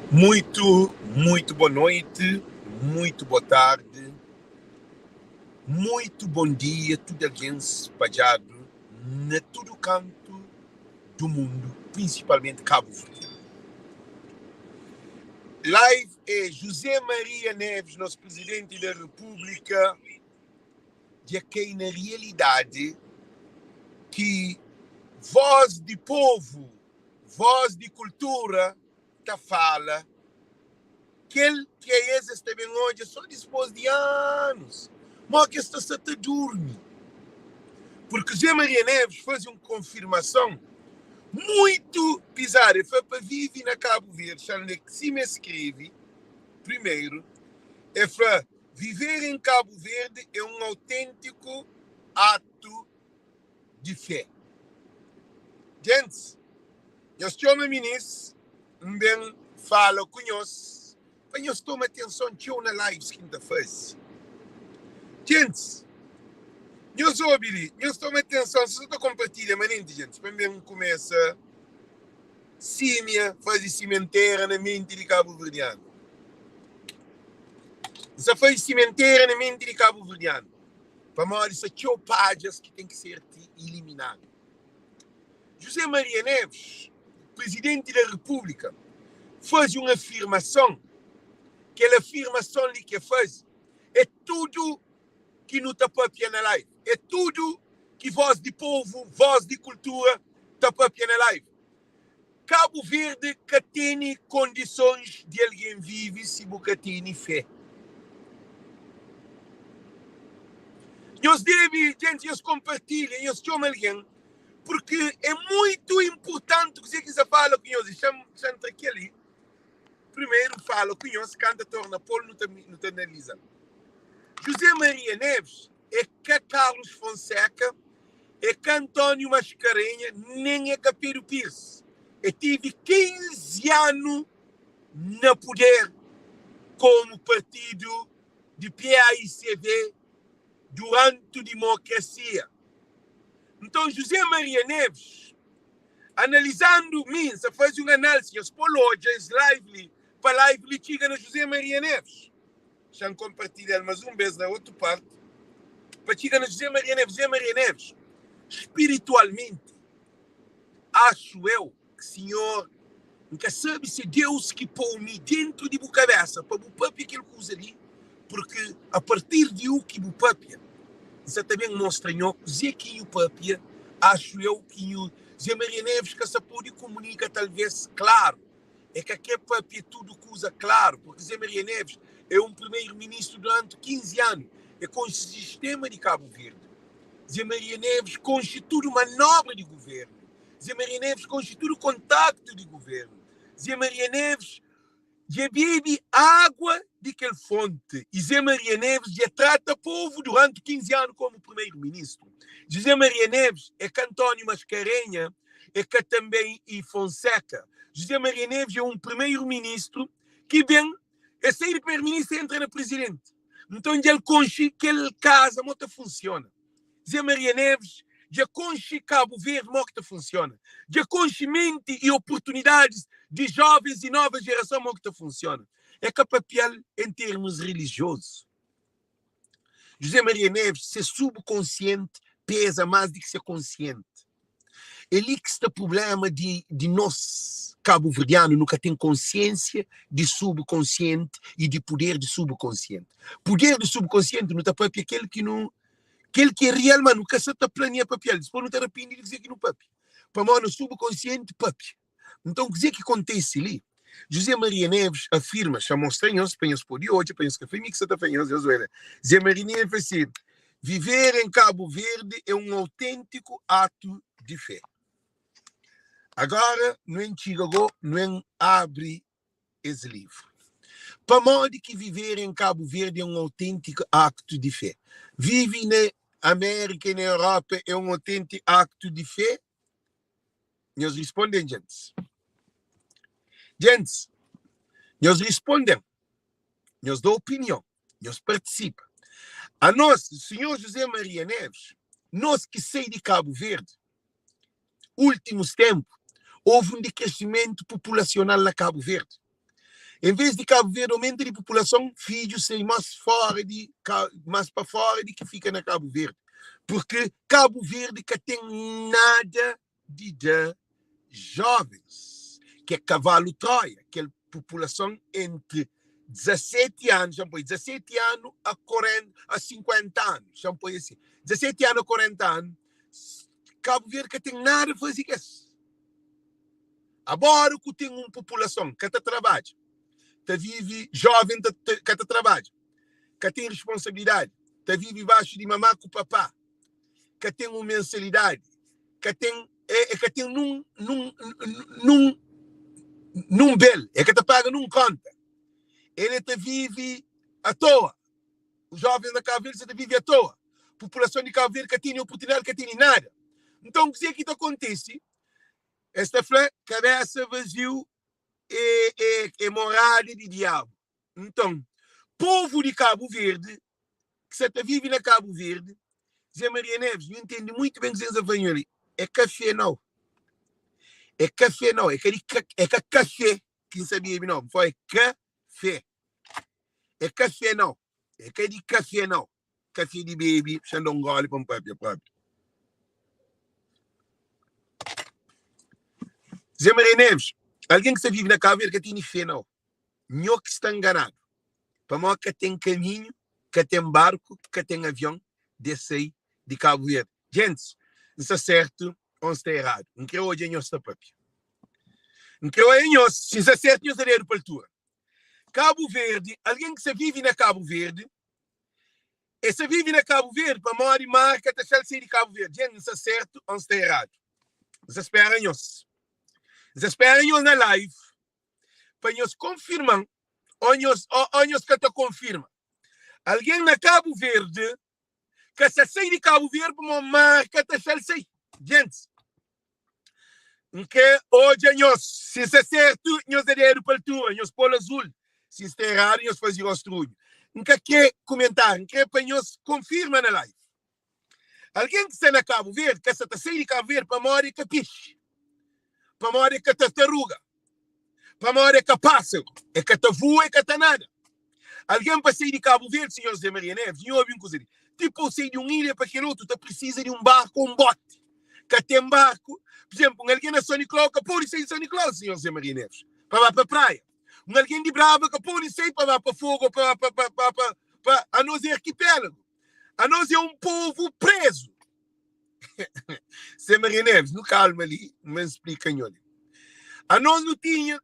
Muito, muito boa noite, muito boa tarde, muito bom dia tudo algen spadjadu na tudo kantu do mundu, principalmente Cabo Verde. Live é José Maria Neves, nos presidente da República, dja kai na realidade ki voz di povo, voz di kultura ta fala kel ki a es es ta ben odja so dispos di anus mo ki es ta sta ta durmi purki José Maria Neves faze un konfirmason muitu pizadu el fla pa vive na Kabu Verdi xa N lé sima el skrebe primeru el fla viver em Kabu Verdi é un autêntiku atu di fé. Gentis, nhos txoma minis, N ben fala ku nhos pa nhos toma atenson txeu na lives ki N ta faze. Gentis, nhos obi li, nhos toma atenson, si ta konpartilha manenti, gentis, pa N ben kumesa simia, faze simentera na menti di kabuverdianu. N sa faze simentera na menti di kabuverdianu. Pamodi sta txeu padjas ki ten ki ser iliminadu. José Maria Neves, Presidenti da Repúblika, faze un afirmason, kel afirmason li ki el faze é tudu ki nu ta papia na live, é tudu ki Voz di Povu, Voz di Kultura ta papia na live. Kabu Verdi ka tene kondisons di algen vive si bu ka tene fé. Nhos debe, djenti, nhos konpartilha, nhos txoma algen, purki é muitu inpurtanti kuzê ki N sta fala ku nhos. Xa-m xa ntra kel-li primeru, fala ku nhos, kanta torna pô-l, nu ta nu ta analiza-l. José Maria Neves. É ka Carlos Fonseca, é ka António Mascarenha, nem é ka Pedro Pires. É tive 15 anu na puder komu partidu di PAICV durantu dimokrasia. Nton José Maria Neves, analizandu mi, N sa faze un análise, nhos pode odja es live li, pa live li txiga na José Maria Neves. Xa-m konpartilha-l mas un bes na otu parti, pa txiga na José Maria Neves. José Maria Neves, spiritualmenti, axu eu ki sinhor, N ka sabe si é Deus ki pô-u mi dentu di bu kabesa pa bu papia kel kuza li, purki a partir di u ki bu papia, N sa ta ben mostra nho kuzê ki nhu papia. Axu eu ki nhu José Maria Neves ka sa pode kumunika talvês klaru. É ka kre papia tudu kuza klaru, purki Zé Maria Neves é un primeiro-ministru duranti 15 anu, é konxe sistema di Kabu Verdi. Zé Maria Neves konxe tudu manobra di guvernu. Zé Maria Neves konxe tudu kontaktu di guvernu. Zé Maria Neves dja bebe agua di kel fonti i Zé Maria Neves dja trata povu duranti 15 anu komu primeiro-ministru. José Maria Neves é ka António Mascarenha, é ka tanbê i Fonseca. José Maria Neves é un primeiro-ministru ki ben, el sai di primeiro-ministru e entra na presidenti. Nton dja el konxe kel kaza mo ta funsiona. Zé Maria Neves dja konxe Kabu Verdi mo ki ta funsiona. Dja konxe menti i oportunidadis di jovens i nova jerason mo ki ta funsiona. É ka papia-l en termus rilijiozu. José Maria Neves, se subkonsienti peza más di ki se konsienti. É li ki sta prublema di di nos kabuverdianu, nu ka ten konsiensia di subkonsienti i di puder di subkonsienti. Puder di subkonsienti nu ta papia kel ki nu kel ki é real ma nu ka sa ta plania papia-l, dispôs nu ta rapende di kuzê ki nu papia, pamodi nos subkonsienti papia. Nton, kuzê ki kontise li? José Maria Neves afirma, Xa mostra nhos pa nhos pode odja, pa nhos ka fla mi ki sa ta fla nhos, nhos odja. Zé Maria Neves fla si, Viver em Cabo Verde é um autêntico ato de fé. Agora, nu en txiga go, nu en abri es livru. Pamodi ki viver em Cabo Verde é um autêntico acto de fé? Vive na Amérika e na Europa é um autêntico acto de fé? Nhos risponden, djentis. Djentis, nhos risponden. Nhos da opinion. Nhos partisipa. Anos, Senhor José Maria Neves, nos ki sai di Kabu Verdi, últimus ténpu, houve un dikreshimentu populasional na Kabu Verdi. En vez di Kabu Verdi aumenta di populason, fidjus sai más fora di más pa fora di ki fika na Kabu Verdi. Purki Kabu Verdi ka ten nada di da jovens, ki é kavalu Troia, kel populason entri 17 anu, xa-m poi 17 anu a 40, a 50 anu, xa-m poi asi, 17 anu a 40 anu, Kabu Verdi ka ten nada faze ku es. Agora ku ten un populason ka ta trabadja, ta vive joven ta, ta, ka ta trabadja, ka ten responsabilidadi, ta vive baxu di mamá ku papá, ka ten un mensalidadi, ka ten é, é ka ten nun nun nun nun bel, é ka ta paga nun konta. Ele ta vive à toa. Os jovens na Cabo Verde sa ta vive à toa. Populason di Cabo Verde ka tene oportunidadi, ka tene nada. Nton, kuzê ki ta kontise? Es ta fla, kabésa vaziu é, é, é morada di diabu. Nton, povu di Kabu Verdi, ki sa ta vive na Kabu Verdi, Zé Maria Neves, nhu ntende muitu ben kuzê ki N sa fla nhu li, é kafé nau. É kafé nau, é ka di ka, é ka kafé ki N sa bebe nau, N fla é kafé. É kafé nau, é ka di kafé nau. Kafé di bebe, xa N da un góli pa N papia própi. Zé Maria Neves, algen ki sa vive na Kabu Verdi ka tene fé nau. Nho ki sta nganadu, pamodi ka ten kaminhu, ka ten barku, ka ten avion de sai di Kabu Verdi. Gentis, N sta sertu o N sta eradu? N kre odja nhos ta papia. N kre odja nhos, si N sta sertu nhos da dedu pa altura. Kabu Verdi, algen ki sta vive na Kabu Verdi, e sta vive na Kabu Verdi pamodi mar ka ta xa-l sai di Kabu Verdi. Gentis, N sta sertu o N sta eradu? N sta spera nhos. N sta spera nhos na live. pa nhos konfirma-m ô nhos ô nhos ka ta konfirma. Algen na Kabu Verdi ka sa sai di Kabu Verdi pamodi mar ka ta xa-l sai. Gentis, N kre odja nhos. Si N sta sertu, nhos da dedu pa altura, nhos pô-l azul. Si N sta eradu, nhos faze rostu runhu. N ka kre kumentáriu, N kre pa nhos konfirma na live. Algen ki sta na Kabu Verdi ka sta ta sai di Kabu Verdi pamodi é ka pexi, pamodi é ka tartaruga, pamodi é ka pásaru, é ka ta vua, é ka ta nada. Algen pa sai di Kabu Verdi, sinhor Zé Maria Neves, nhu obi un kuza li, ti pa u sai di un ilha pa kel otu, ta prisiza di un barku ô un boti. Ka ten barku. Pur izénplu, un algen na São Nicolau ka pode sai di São Nicolau, sinhor Zé Maria Neves, pa ba pa praia. Un algen di Brava ka pode sai pa ba pa Fogo ô pa ba pa, pa, pa, pa anos é arkipélagu. Anos é un povu prezu. Zé Maria Neves, nu kalma li, N ben splika nho li. Anos nu tinha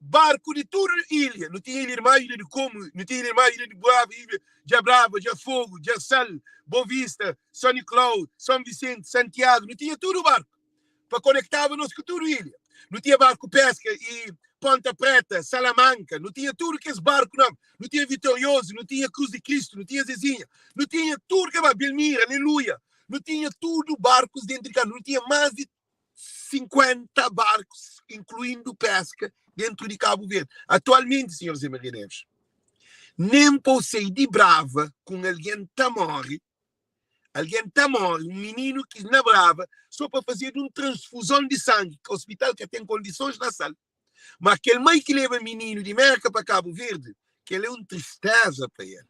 barku di tudu ilha. Nu tinha ilha di Mar, ilha di Komu, nu tinha ilha di Mar, ilha di Brava, ilha dja Brava, dja Fogu, dja Sal, Bovista, São Nicolau, São Vicente, Santiagu. Nu tinha tudu barku. pa konektaba nos ku tudu ilha. Nu tinha barku peska i Ponta Preta, Salamanka, nu tinha tudu kes barku na. Nu tinha Vitoriozu, nu tinha Kruz di Kristu, nu tinha Zezinha, nu tinha tudu kes barku, Belmira, Aleluia, nu tinha tudu barkus dentu di Kabu. Nu tinha más di 50 barkus, inkluindu peska, dentu di Kabu Verdi. Atualmenti, sinhor Zé Maria Neves, nen pa u sai di Brava ku un algen ta móre, Algen ta móre, un mininu ki na Brava sô pa fazedu un transfuzon di sangi, ki ospital ka ten kondisons na sal. Má kel mai ki leba mininu di Mérka pa Kabu Verdi, kel-la é un tristéza pa el.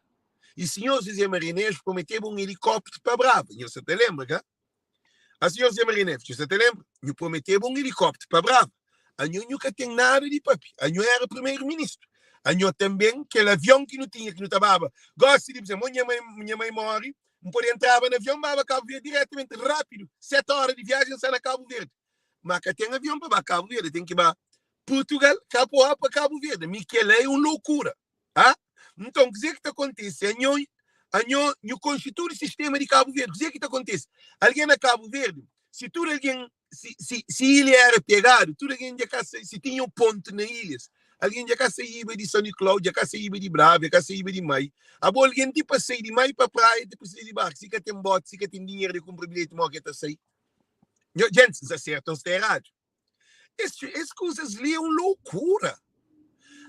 I sinhor Juzé Maria Neves prometeba un elikópteru pa Brava. Nhos sa ta lenbra, ka? A Sinhor Zé Maria Neves, nhu sa ta lenbra? Nhu prometeba un elikópteru pa Brava. Anho nhu ka ten nada di papia. Anho éra primeru-ministru. Anho tanben, kel avion ki nu tinha, ki nu ta baba, gósi di, pur izénplu, nha mai, nha mai móre, N pode entraba na avion, baba Kabu Verdi diretamenti, rápidu, séti óra di viajen, N sta na Kabu Verdi. Má ka ten avion pa ba Kabu Verdi, ten ki ba Purtugal, Kapoá pa Kabu Verdi. Mi kel-la é un lokura. Ah? Nton, kuzê ki ta kontise? Anho, anho, nhu konxe tudu sistéma di Kabu Verdi. Kuzê ki ta kontise? Algen na Kabu Verdi, si tudu algen, si, si, si ilha éra pegadu, tudu algen dja ka sa, si tinha un pontu na ilhas, algen dja ka saíba di São Nicolau, dja ka saíba di Brava, dja ka saíba di Mai. Abo, algen ti pa sai di Mai pa praia, ti prisiza di barku. Si ka ten boti, si ka ten dinheru di kunpra bilheti, modi ki el ta sai? Nho, djentis, N sta sertu o N sta eradu? Es, es kuzas li é un loucura.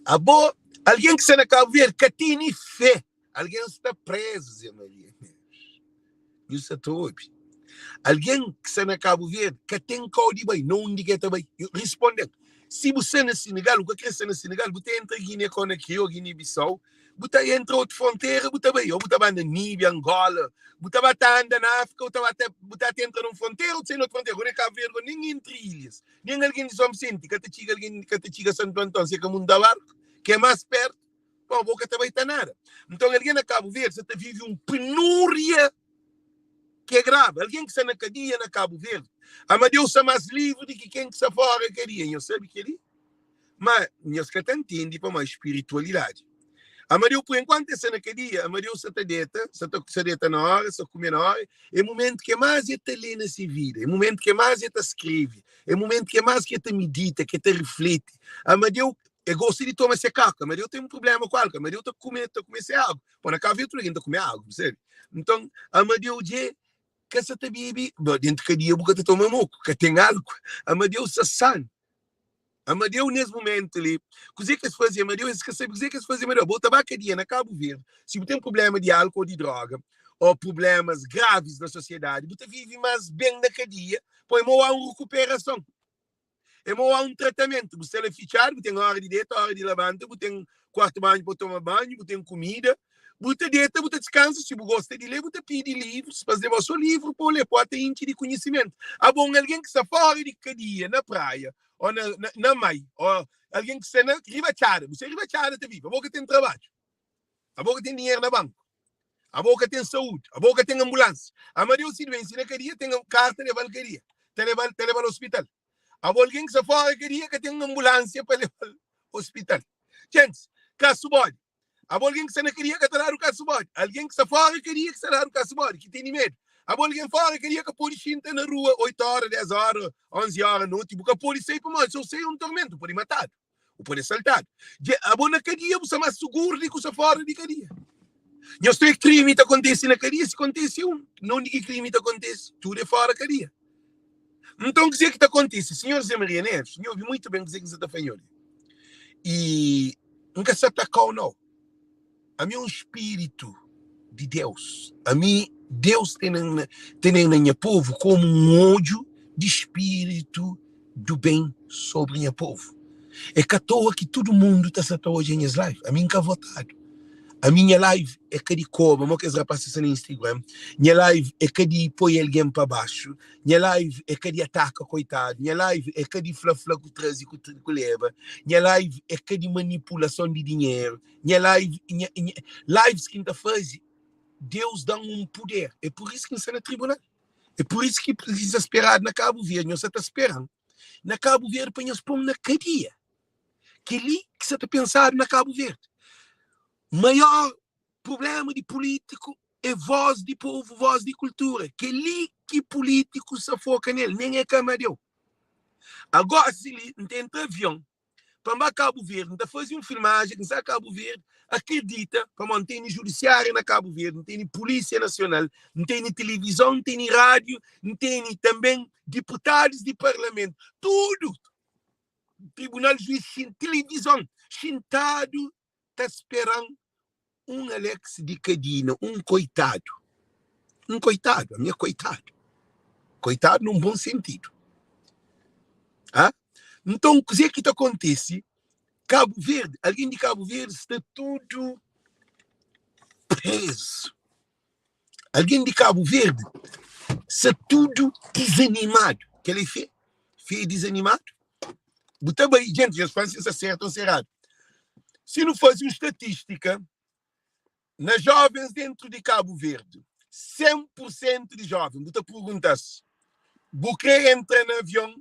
Abo, alguém ki sta na Cabo Verde ka tene fé. Alguém sta preso, Zé Maria. Nhu sta ta obi. Alguém ki sta na Cabo Verde ka ten kau di bai, na undi ki el ta bai? Responde-m. Si bu sta na Senegal, bu ka kre sta na Senegal, bu ta entra Guiné Conakry ou Guiné Bissau, bu ta entra otu frontera, bu ta bai, ou bu ta ba Namíbia, Angola, bu ta ba ta anda na Áfrika, bu ta ba ta bu ta entra na un frontera, bu ta sai na otu frontera. Agora é Cabo Verde, gó nen entri ilhas, nen algen di São Vicente ka ta txiga algen ka ta txiga Santo Antão, se ka munta barku, ki é más pertu, pô, bo ka ta bai ta nada. Nton algen na Cabo Verde sa ta vive un penúria ki é grave. Algen ki sta na kadia na Cabo Verde, Amadeu sta más livre di ki ken ki sta fora kadia. Nhos sabe kel-li? Má nhos ka ta ntende pamodi spiritualidadi. Amadeu, por enkuantu el sta na kadia, Amadeu sta ta deta, sta ta sta deta na óra, sta kume na óra. É momentu ki más el ta lé na se vida, é momentu ki más el ta skrebe, é momentu ki más ki el ta midita, ki el ta rifleti. Amadeu, el gosta di toma se kaka, Amadeu ten un prubléma ku álkol, Amadeu ta kume, ta kume se agu. Pô, na Cabo Verde tudu algen ta kume agu, bu sabe? Nton, Amadeu dje ka sa ta bebe, bo, dentu kadia bu ka ta toma moku, ka ten álkol. Amadeu sta sanu. Amadeu nes mumentu li, kuze ki es faze Amadeu? Es ka sabe kuze ki es faze Amadeu. Bo ta ba kadia na Kabu Verdi, si bu ten prublema di álkol ou di droga, ou prublemas gravis na sosiedadi, bu ta vive mas ben na kadia, poi mo há un rekuperason, e mo há un tratamentu. Bu sta la fitxadu, bu ten ora di deta, ora di labanta, bu ten kuartu banhu pa toma banhu, bu ten kumida, Bu ta deta, bu ta diskansa. Si bu gosta di lé, bu ta pidi livrus pa es leba-u sô livru pa bu lé, pode ta intxi di konhisimentu. Abo, un algen ki sta fóra di kadia, na praia, ô na, na, na mai, ô algen ki sta na riba txada, bu sta riba txada ta vive, abo ka ten trabadju, abo ka ten dinheru na banku, abo ka ten saúdi, abo ka ten anbulansia. Amadeu si duense na kadia, ten karta leba-l kadia, ta leba-l, ta leba-l ospital. Abo algen ki sta fóra kadia ka ten anbulansia pa leba-l ospital. Djentis, kasu bodi. Abo algen ki sta na kadia ka ta dadu kasu bodi. Algen ki sta fora kadia ki sta dadu kasu bodi, ki tene medu. Abo algen fora kadia ka pode xinta na rua 8 ora, 10 ora, 11 ora noti, bu ka pode sai pamodi si bu sai é un tormentu, bu pode matadu, bu pode asaltadu. Dja abo na kadia bu sta mas suguru di ku sta fora di kadia. Nhos ta krimi ta kontese na kadia, si kontese un, na undi ki krimi ta kontese? Tudu é fora kadia. Nton kuzê ki ta kontise? Sinhor Zé Maria Neves, nho obi muitu ben kuzê ki N sa ta fla nho li. I N ka sa ataka-u nau. Ami é un spiritu di Deus. Ami, Deus tene-m na nha povu komu un odju di spiritu du ben sobri nha povu. É ka toa ki tudu mundu ta sa ta odja nhas live. Ami N ka votadu. Ami nha live é ka di koba, mo kes rapaz ki sta na Instagram. Nha live é ka di poi algen pa baxu. Nha live é ka di ataka koitadu. Nha live é ka di fla-fla ku traze ku ku leba. Nha live é ka di manipulason di dinheru. Nha live, nha, nha, lives ki N ta faze, Deus da-m un puder. É pur isu ki N sta na tribunal. É pur isu ki N sta speradu na Kabu Verdi. Nhos sa ta spera-m na Kabu Verdi pa nhos pô-m na kadia. Kel-li ki sa ta pensadu na Kabu Verdi. Maior prublema di pulítiku é vós di povu, vós di kultura. Kel-li ki pulítiku sa foka nel, nen é ka Amadeu. Agósi li, N ta entra avion pa N ba Kabu Verdi, N ta faze un filmajen, N sa Kabu Verdi, akredita, pamodi N tene judisiária na Kabu Verdi, N tene Pulísia Nasional, N tene tilivizon, N tene rádiu, N tene tanben diputadus di parlamentu, tudu Tribunal juiz tilivizon xintadu ta speran un Alex di Kadina un koitadu un koitadu ami é koitadu koitadu nun bon sentidu ah nton kuze ki ta kontisi Kabu Verdi algen di Kabu Verdi sta tudu prezu Algen di Kabu Verdi sa tudu dizanimadu. Kel é fé? Fé é dizanimadu? Bu ta bai, gente, nhos fla si N sta sertu ou sta eradu. Si nu faze un statistika na jovens dentru di Kabu Verdi, 100 pur sentu di joven, bu ta pergunta-s, bu kre entra na avion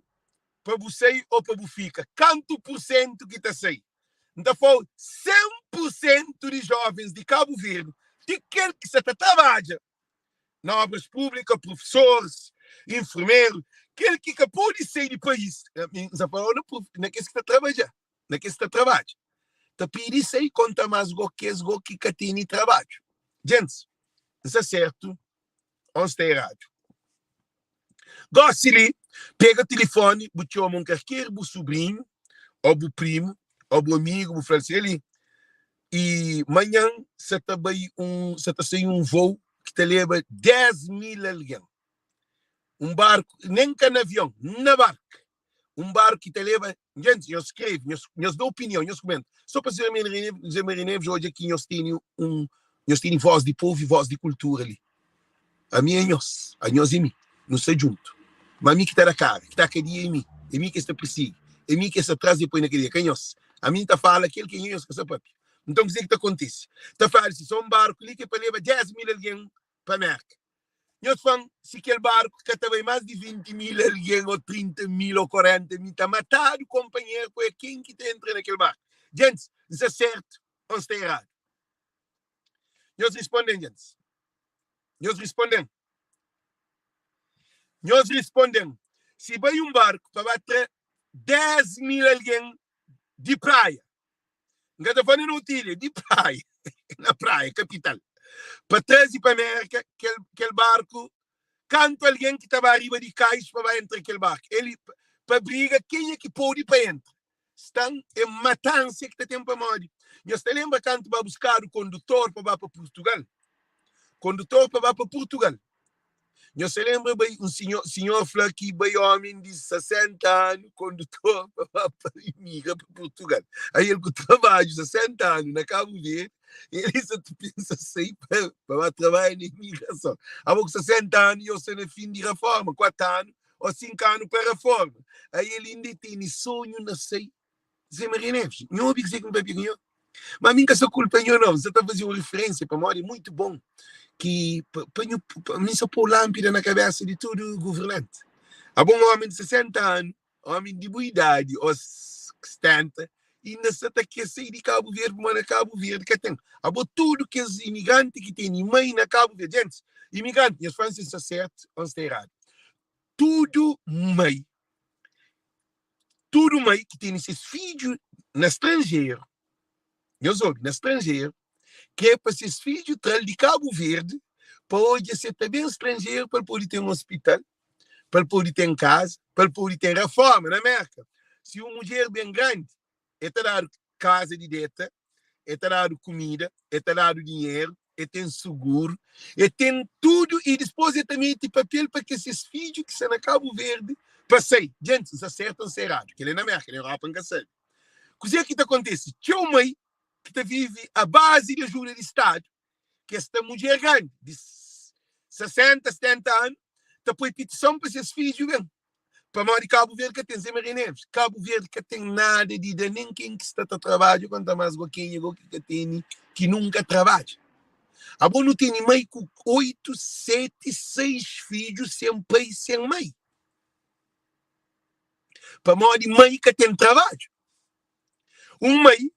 pa bu sai ou pa bu fika? Kantu pur sentu ki ta sai? N ta fla-u, 100 pur sentu di jovens di Kabu Verdi, ti kel ki sa ta trabadja na obras públika, profesoris, infermeru, kel ki ka pode sai di país, N sa fla-u na kes ki ta trabadja, na kes ki ta trabadja, ta pidi sai, konta más go kes go ki ka tene trabadju. Djentis, N sta sertu ô N sta eradu? Gósi li, pega tilifóni, bu txoma un kalker bu subrinhu, ô bu primu, ô bu amigu, bu fla-l si, Eli, i manhan sa ta bai un, sa ta sai un vôu ki ta leba 10 mil algen. Un barku, nen ka na avion, na barku. Un barku ki ta leba Gentis, nhos skrebe, nhos, nhos da opinion, nhos kumenta. Só pa Zé Maria Neves, Zé Maria Neves odja ki nhos tene un, nhos tene voz di povu i voz di kultura li. Ami é nhos, anhos é mi. Nu sta djuntu. Ma mi ki ta da kara, ki ta kadia é mi. É mi ki es ta pirsigi, é mi ki es ta traze e poi na kadia, ka nhos. Ami N ta fala kel ki nhos ka sa papia. Nton kuzê ki ta kontise? Ta fladu si, só un barku li ki é pa leba 10 mil algen pa Merka. Nhos fla-m si kel barku ka ta bai más di 20 mil algen ô 30 mil ô 40 mil ta matadu konpanheru ku é ken ki ta entra na kel barku. Gentis, N sta sértu ô N sta eradu? Nhos risponde-m, gentis. Nhos risponde-m. Nhos risponde-m. Si bai un barku pa ba tra 10 mil algen di praia, N ka ta fla na otu ilha, di praia, na praia, kapital, pa traze pa Mérka kel, kel barku, kantu algen ki ta ba riba di kais pa ba entra kel barku, el pa briga kenha ki pode pa entra. Sta é matansa ki ta ten pamodi. Nhos ta lenbra kantu ba buskadu kondutor pa ba pa Purtugal? Kondutor pa ba pa Purtugal. Nhos ta lenbra bai un sinhor, sinhor fla ki bai omi di 60 anu kondutor pa ba pa imigra pa Purtugal. Aí el ku trabadju 60 anu na Kabu Verdi, el sa ta pensa sai pa pa ba trabadja na imigrason. Abo ku 60 anu yo sta na fin di reforma, 4 anu ou 5 anu pa reforma. Aí el inda tene sonhu na sai. Zé Maria Neves, nho obi kuzê ki N papia ku nho? Ma mi N ka sta kulpa nho nau, N sta ta faze un referênsia pamodi é muitu bon ki pa, pa nho, pa mi N sta pô lánpida na kabésa di tudu governanti. Abo un ómi di 60 anu, ómi di bu idadi ô 70, inda sta ta kre sai di Kabu Verdi pamodi na Kabu Verdi ka ten. Abo tudu kes imigranti ki tene mai na Kabu Verdi, gentis, imigranti, nhos fla-m si N sta sértu ô N sta eradu, tudu mai Tudu mai ki tene ses fidju na stranjeru, nhos obi, na stranjeru, kre pa ses fidju tra-l di Kabu Verdi pa odja si el ta ben stranjeru pa el pode ten ospital, pa el pode ten kaza, pa el pode ten raforma. Na Mérka, si un mudjer ben grandi, el ta dadu kaza di deta, el ta dadu kumida, el ta dadu dinheru, el ten suguru, el ten tudu i dispôs el ta mete papel pa ke ses fidju ki sta na Kabu Verdi pa sai. Djentis, N sta sertu ô N sta eradu? Kel-li é na Mérka, na Europa N ka sabe. Kuzê ki ta kontise? Txeu mai ki ta vive a bazi di ajuda di Stadu, ki es sta mudjer grandi di 60, 70 anu, ta poi pitison pa ses fidju ben. Pamodi Kabu Verdi ka ten Zé Maria Neves. Kabu Verdi ka ten nada di da nen ken ki sta ta trabadja konta mas go kenha go ki ka tene ki nunka trabadja. Abo nu tene mai ku 8, 7, 6 fidju sen pai sen mai. Pamodi mai ka ten trabadju. Un mai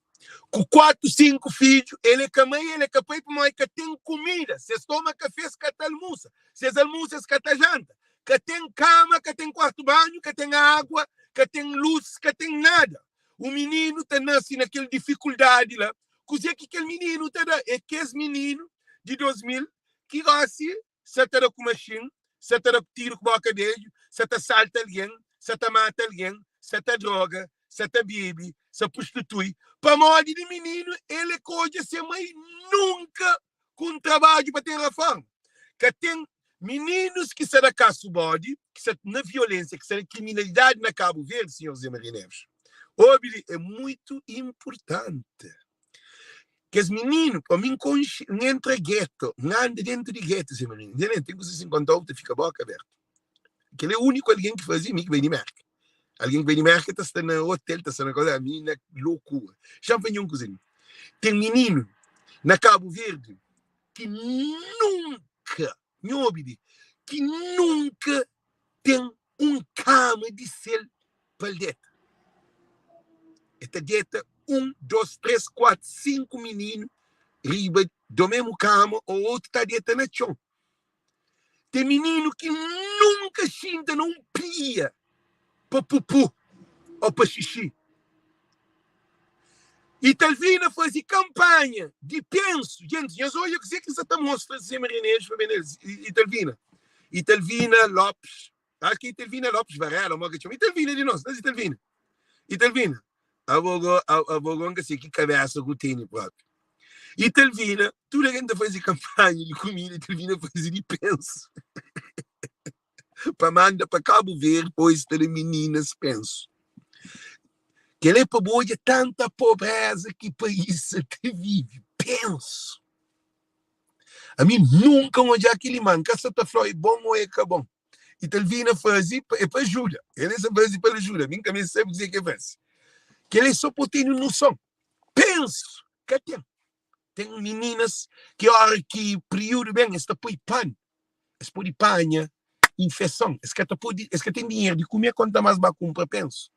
ku 4, 5 fidju, el é ka mai, el é ka pai pamodi el ka ten kumida. Si es toma kafé, es ka ta almusa. Si es almusa, es ka ta janta. Ka ten kama, ka ten kuartu banhu, ka ten agua, ka ten lus, ka ten nada. Un mininu ta nase na kel difikuldadi la. Kuzê ki kel mininu ta da? É kes mininu di 2000 ki gosi sa ta da ku maxin, sa ta da tiru ku boka bedju, sa ta salta algen, sa ta mata algen, sa ta droga, sa ta bebe, sa prostitui. Pamodi di mininu el e ka odja se mai nunka ku un trabadju pa ten raforma. Ka ten mininus ki sa da kasu bodi, ki sa na violensia, ki sa na kriminalidadi na Kabu Verdi, sinhor Zé Maria Neves. Obi li, e muitu inpurtanti. Kes mininu, pa mi N konxe, N entra geto, N anda dentu di geto, Zé Maria. Zé Maria, ten kusa si N kontau bu ta fika boka abertu. Kel é úniku algen ki faze mi ki bai di Merka. Algen ki bai di Merka ta sta na hotel, ta sta na koza, ami na lokura. Xa-m fla-nho un kuza li. Ten mininu na Kabu Verdi ki nunka, nho obi li, ki nunka ten un kama di sel pa el deta. El ta deta un, dos, tres, kuatu, sinku mininu riba do memu kama o otu ta deta na txon. Ten mininu ki nunka xinta na un pia pa pupu o pa xixi. I Talvina faze kanpanha di pensu. Gentis, nhos odja kuzê ki N sta ta mostra Zé Maria Neves pa ben el. Italvina. Italvina Lopes. Acho que é Italvina Lopes Varela, ou que chama. Italvina de nós, nós Italvina. Italvina. Abo go, abo go nka sei ki cabeça ku tene próprio. Italvina, tudo alguém ta fazer campanha de comida, Italvina fazer de penso. Pa manda pa Cabo Verde, pois ta da meninas penso. Kel é pa bu odja tanta pobreza ki país sa ta vive. Pensu. Ami nunka N odja kel-li, ma N ka sa ta fla é bon ô é ka bon. Italvina faze é pa ajuda. El sa faze pa ajuda. Mi N ka meste sabe kuzê ki el faze. Kel-li é sô pa bu tene noson. Pensu ka ten. Ten mininas ki óra ki períodu ben es ta poi panu. Es pode panha infeson. Es ka ta pode, es ka ten dinheru di kume konta más ba kunpra pensu.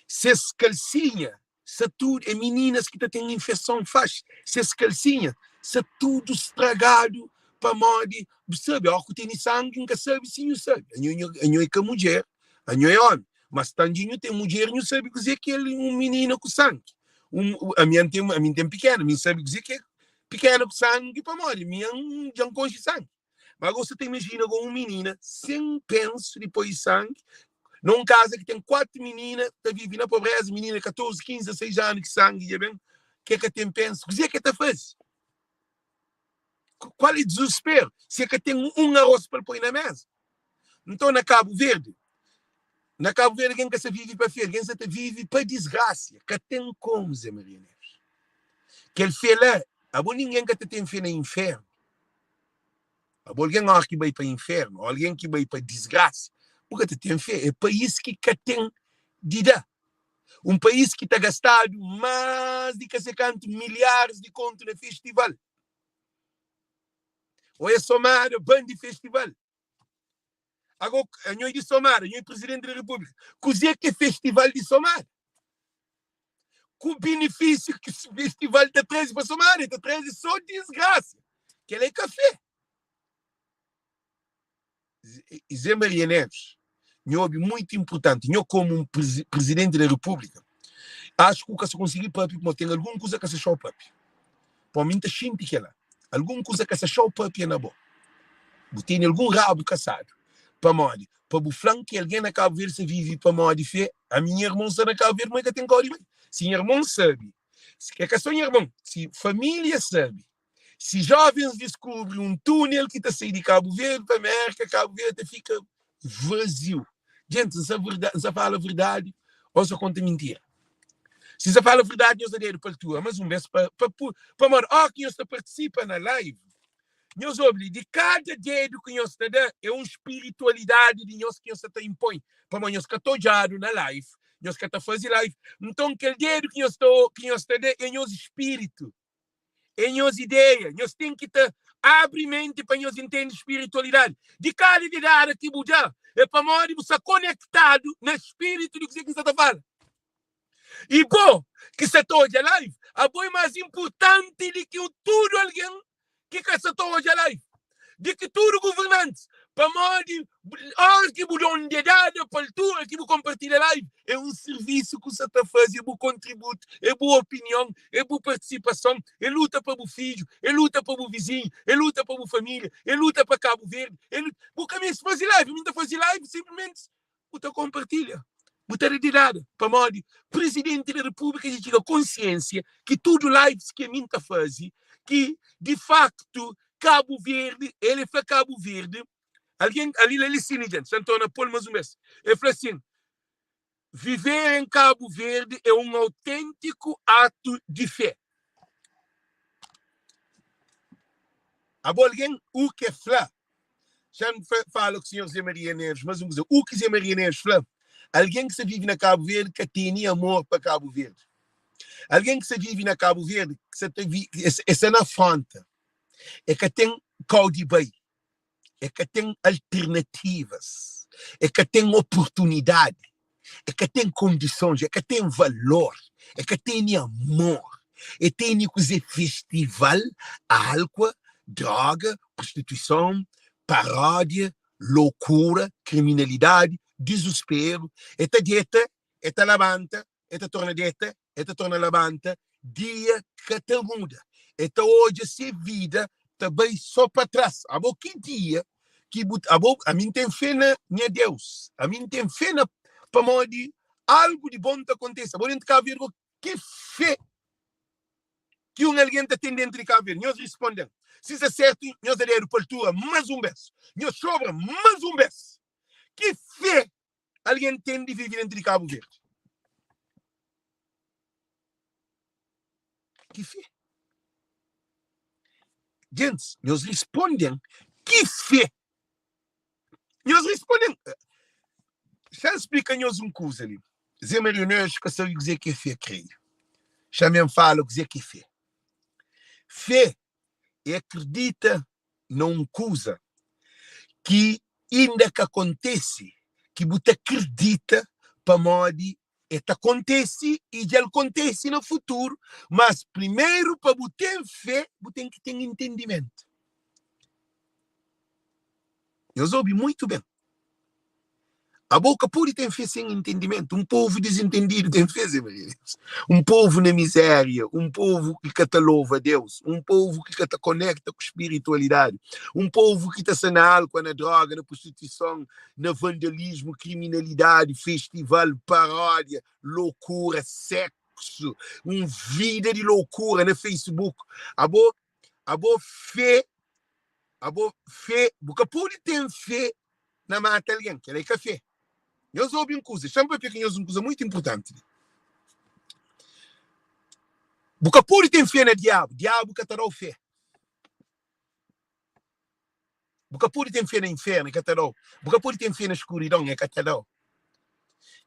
Ses kalsinha sta tudu, é mininas ki ta ten infeson faxi. Ses kalsinha sta tudu stragadu pamodi, bu sabe, óra ku tene sangi, N ka sabe si nhu sabe. Anho, nhu, anho é ka mudjer, anho é ómi. Mas tangi nhu ten mudjer, nhu sabe kuzê ki é un minina ku sangi. Un, ami N ten, ami N ten pikena, mi N sabe kuzê ki é pikena ku sangi pamodi mi N dja N konxe sangi. Mas gosi ta imajina go un minina sen pensu di poi sangi na un kaza ki ten 4 minina ta vive na pobreza, minina di 14, 15, 16 anu ki sangi dja ben, ki ka ten pensu, kuzê ki el ta faze? Kual é dizusperu si el ka ten un aros pa el poi na meza? Nton na Kabu Verdi, na Kabu Verdi algen ka sa vive pa fé, algen sa ta vive pa disgrasia. Ka ten komu, Zé Maria Neves. Kel fé la, abo ningen ka ta ten fé na infernu. Abo algen óra ki bai pa infernu, ô algen ki bai pa disgrasa, bu ka ta ten fé. É país ki ka ten di da. Un país ki ta gastadu más di ka se kantu milharis di kontu na festival. Ô é Somada, ban di festival. Agó, anho é di Somada, anho é presidenti di Repúblika. Kuzê ki é festival di Somada? Ku benefísiu ki festival ta traze pa Somada? El ta traze sô disgrasa. Kel-la é ka fé. Zé Maria Neves, nho obi muitu inpurtanti, nho komu un presidenti da Repúblika, axu ku ka sa konsigi papia pamodi ten algun kuza ka sa xau papia. Pamodi mi N ta xinti kela. Algun kuza ka sa xau papia na bo. Bu tene algun rabu kasadu. Pamodi? Pa bu fla-m ki algen na Kabu Verdi sa vive pamodi fé, ami nha irmon sta na Kabu Verdi, ma el ka ten kau di bai. Si nha irmon sabe, é ka so nha irmon, si família sabe, si jovens diskubri un túnel ki ta sai di Kabu Verdi pa Mérka, Kabu Verdi ta fika vaziu. Djenti, N sa verda, N sa fala verdadi ô N sa konta mintira? Si N sa fala verdadi, nhos da dedu pa altura mas un bes pa, pa, pamodi óki nhos ta partisipa na live, Nhos obi li, di kada dedu ki nhos ta da é un spiritualidadi di nhos ki nhos sa ta inpoi, pamodi nhos ka ta odjadu na live, nhos ka ta faze live, nton kel dedu ki nhos ta ki nhos ta da é nhos spiritu, é nhos ideia, nhos ten ki ta abri menti pa nhos intende spiritualidadi. Di kada dedada ki bu da é pamodi bu sta konektadu na spiritu di kuzê ki N sta ta fala. I bo ki sta ta odja live, abo é más inpurtanti di ki tudu algen ki ka sta ta odja live, di ki tudu guvernantis, pamodi óras ki bu da un dedada pa altura ki bu konpartilha live, é un sirvisu ki bu sta ta faze, é bu kontributu, é bu opinion, é bu partisipason, é luta pa bu fidju, é luta pa bu vizinhu, é luta pa bu família, é luta pa Kabu Verdi, é luta. Bu ka meste faze live, mi N ta faze live sinplismenti bu ta konpartilha, bu ta da dedada, pamodi Presidenti da Repúblika dja txiga konsiensia ki tudu lives ki ami N ta faze, ki di faktu Kabu Verdi, el e fla Kabu Verdi, algen ali la li sini djenti, xa N torna pol mas un bes, el fla sin, Viver em Kabu Verdi é un autêntiku atu di fé. Abo algen u ke fla Xa N fala ku sinhor Zé Maria Neves mas un kuza. U ki Zé Maria Neves fla, algen ki sa vive na Kabu Verdi ka tene amor pa Kabu Verdi. Algen ki sa vive na Kabu Verdi sa ta vi, e sa na afronta, e ka ten kau di bai, e ka ten alternativas, e ka ten oportunidadi. E ka ten kondisons, e ka ten valor, e ka tene amor. E tene kuze? Festival, álkua, droga, prostituison, paródia, lokura, kriminalidadi, dizusperu. E ta deta, e ta labanta, e ta torna deta, e ta torna labanta, dia ka ta muda. E ta odja se vida ta bai so pa tras. Abo ki dia ki bu abo ami N ten fé na nha Deus, ami N ten fé na pamodi algu di bon ta kontise. Abo dentu Kabu Verdi, ki fé ki un algen ta ten dentu di Kabu Verdi? Nhos risponde-m si sta sertu. Nhos da dedu pa altura mas un bes, nhos sobra mas un bes. Ki fé algen ten di vive dentu di Kabu Verdi? Ki fé? Gentis, nhos risponde-m, ki fé? Nhos risponde-m. Xa-m splika nhos un kuza li. Zé Maria Neus ka sabe kuzê ki é fé, kreia. Xa-m N fala kuzê ki é fé. Fé é akredita na un kuza ki inda ka kontese, ki bu ta kridita pamodi el ta kontese i dja el kontese na futuru. Mas primeru pa bu ten fé, bu ten ki ten intendimentu. Nhos obi muitu ben. Abo ka pode ten fé sen intendimentu. Un povu dizintendidu ten fé, Zé Maria Deus. Un povu na mizéria, un povu ki ka ta lova Deus, un povu ki ka ta konekta ku spiritualidadi, un povu ki ta sta na álkua, na droga, na prostituison, na vandalismu, kriminalidadi, festival, paródia, lokura, seksu, un vida di lokura na Facebook. Abo, abo fé, abo fé, bu ka pode ten fé na mata algen, kel-la é ka fé. Nhos obi un kuza, xa-m papia ku nhos un kuza mutu inportanti li. Bu ka pode ten fé na diabu, diabu ka ta da-u fé. Bu ka pode ten fé na infernu, e ka ta da-u. Bu ka pode ten fé na skuridon, e ka ta da-u.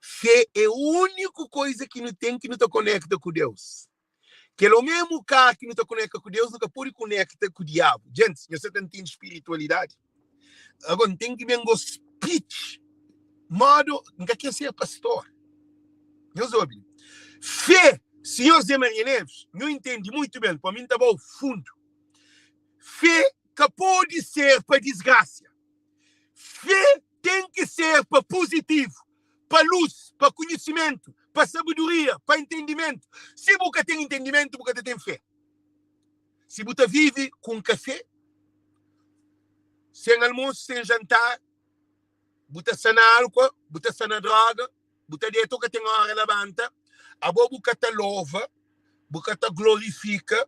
Fé é úniku koza ki nu ten ki nu ta konekta ku Deus. Kel omemu ka ki nu ta konekta ku Deus, nu ka pode konekta ku diabu. Gentis, nhos sa ta ntende spiritualidadi? Agora, N ten ki ben go speech modo, N ka kre ser pastor. Nhos obi li. Fé, Senhor Zé Maria Neves, nho intende muitu ben, pa mi N ta ba-u fundu. Fé ka pode ser pa disgrasia. Fé ten ki ser pa puzitivu, pa lus, pa konhisimentu, pa sabedoria, pa entendimentu. Si bu ka ten entendimentu, bu ka ta ten fé. Si bu ta vive ku un kafé, sen almosu, sen jantar, bu ta sta na álkua, bu ta sta na droga, bu ta deta, bu ka ten óra labanta, abo bu ka ta lova, bu ka ta glorifika,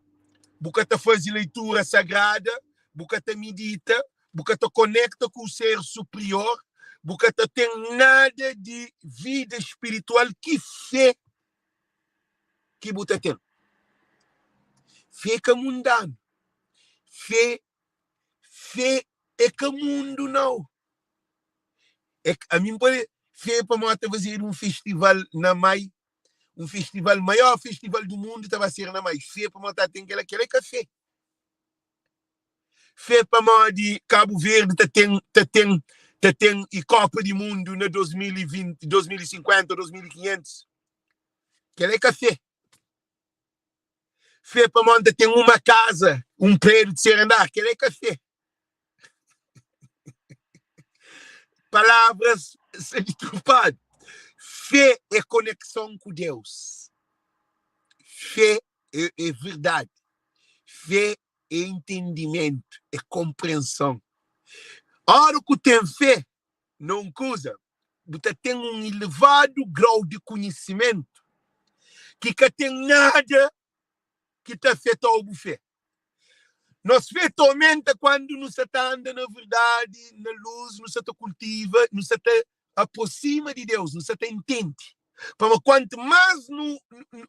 bu ka ta faze leitura sagrada, bu ka ta midita, bu ka ta konekta ku ser superior, bu ka ta ten nada di vida spiritual ki fé ki bu ta ten. Fé ka mundanu. Fé, fé é ka mundu nau. É, ami N pode fé pamodi ta fazedu un festival na Mai, un festival, maior festival du mundu ta ba ser na Mai. Fé pamodi ta ten kela, kela é ka fé. Fé pamodi Kabu Verdi ta ten ta ten ta ten i Kopa di Mundu na 2020, 2050, 2500. Kel-la é ka fé. Fé pamodi ta ten uma kaza, un prédiu terseru andar. Kel-la é ka fé. Palavras sta ditrupadu. Fé é konekson ku Deus. Fé é, é verdadi. Fé é entendimentu, é konprenson. Óra ku ten fé na un kuza, bu ta ten un ilevadu grau di konhisimentu ki ka ten nada ki ta afeta-u bu fé. Nos fé ta omenta kandu nu sa ta anda na verdadi, na lus, nu sa ta kultiva, nu sa ta aprosima di Deus, nu sa ta intende. Pamodi kuantu más nu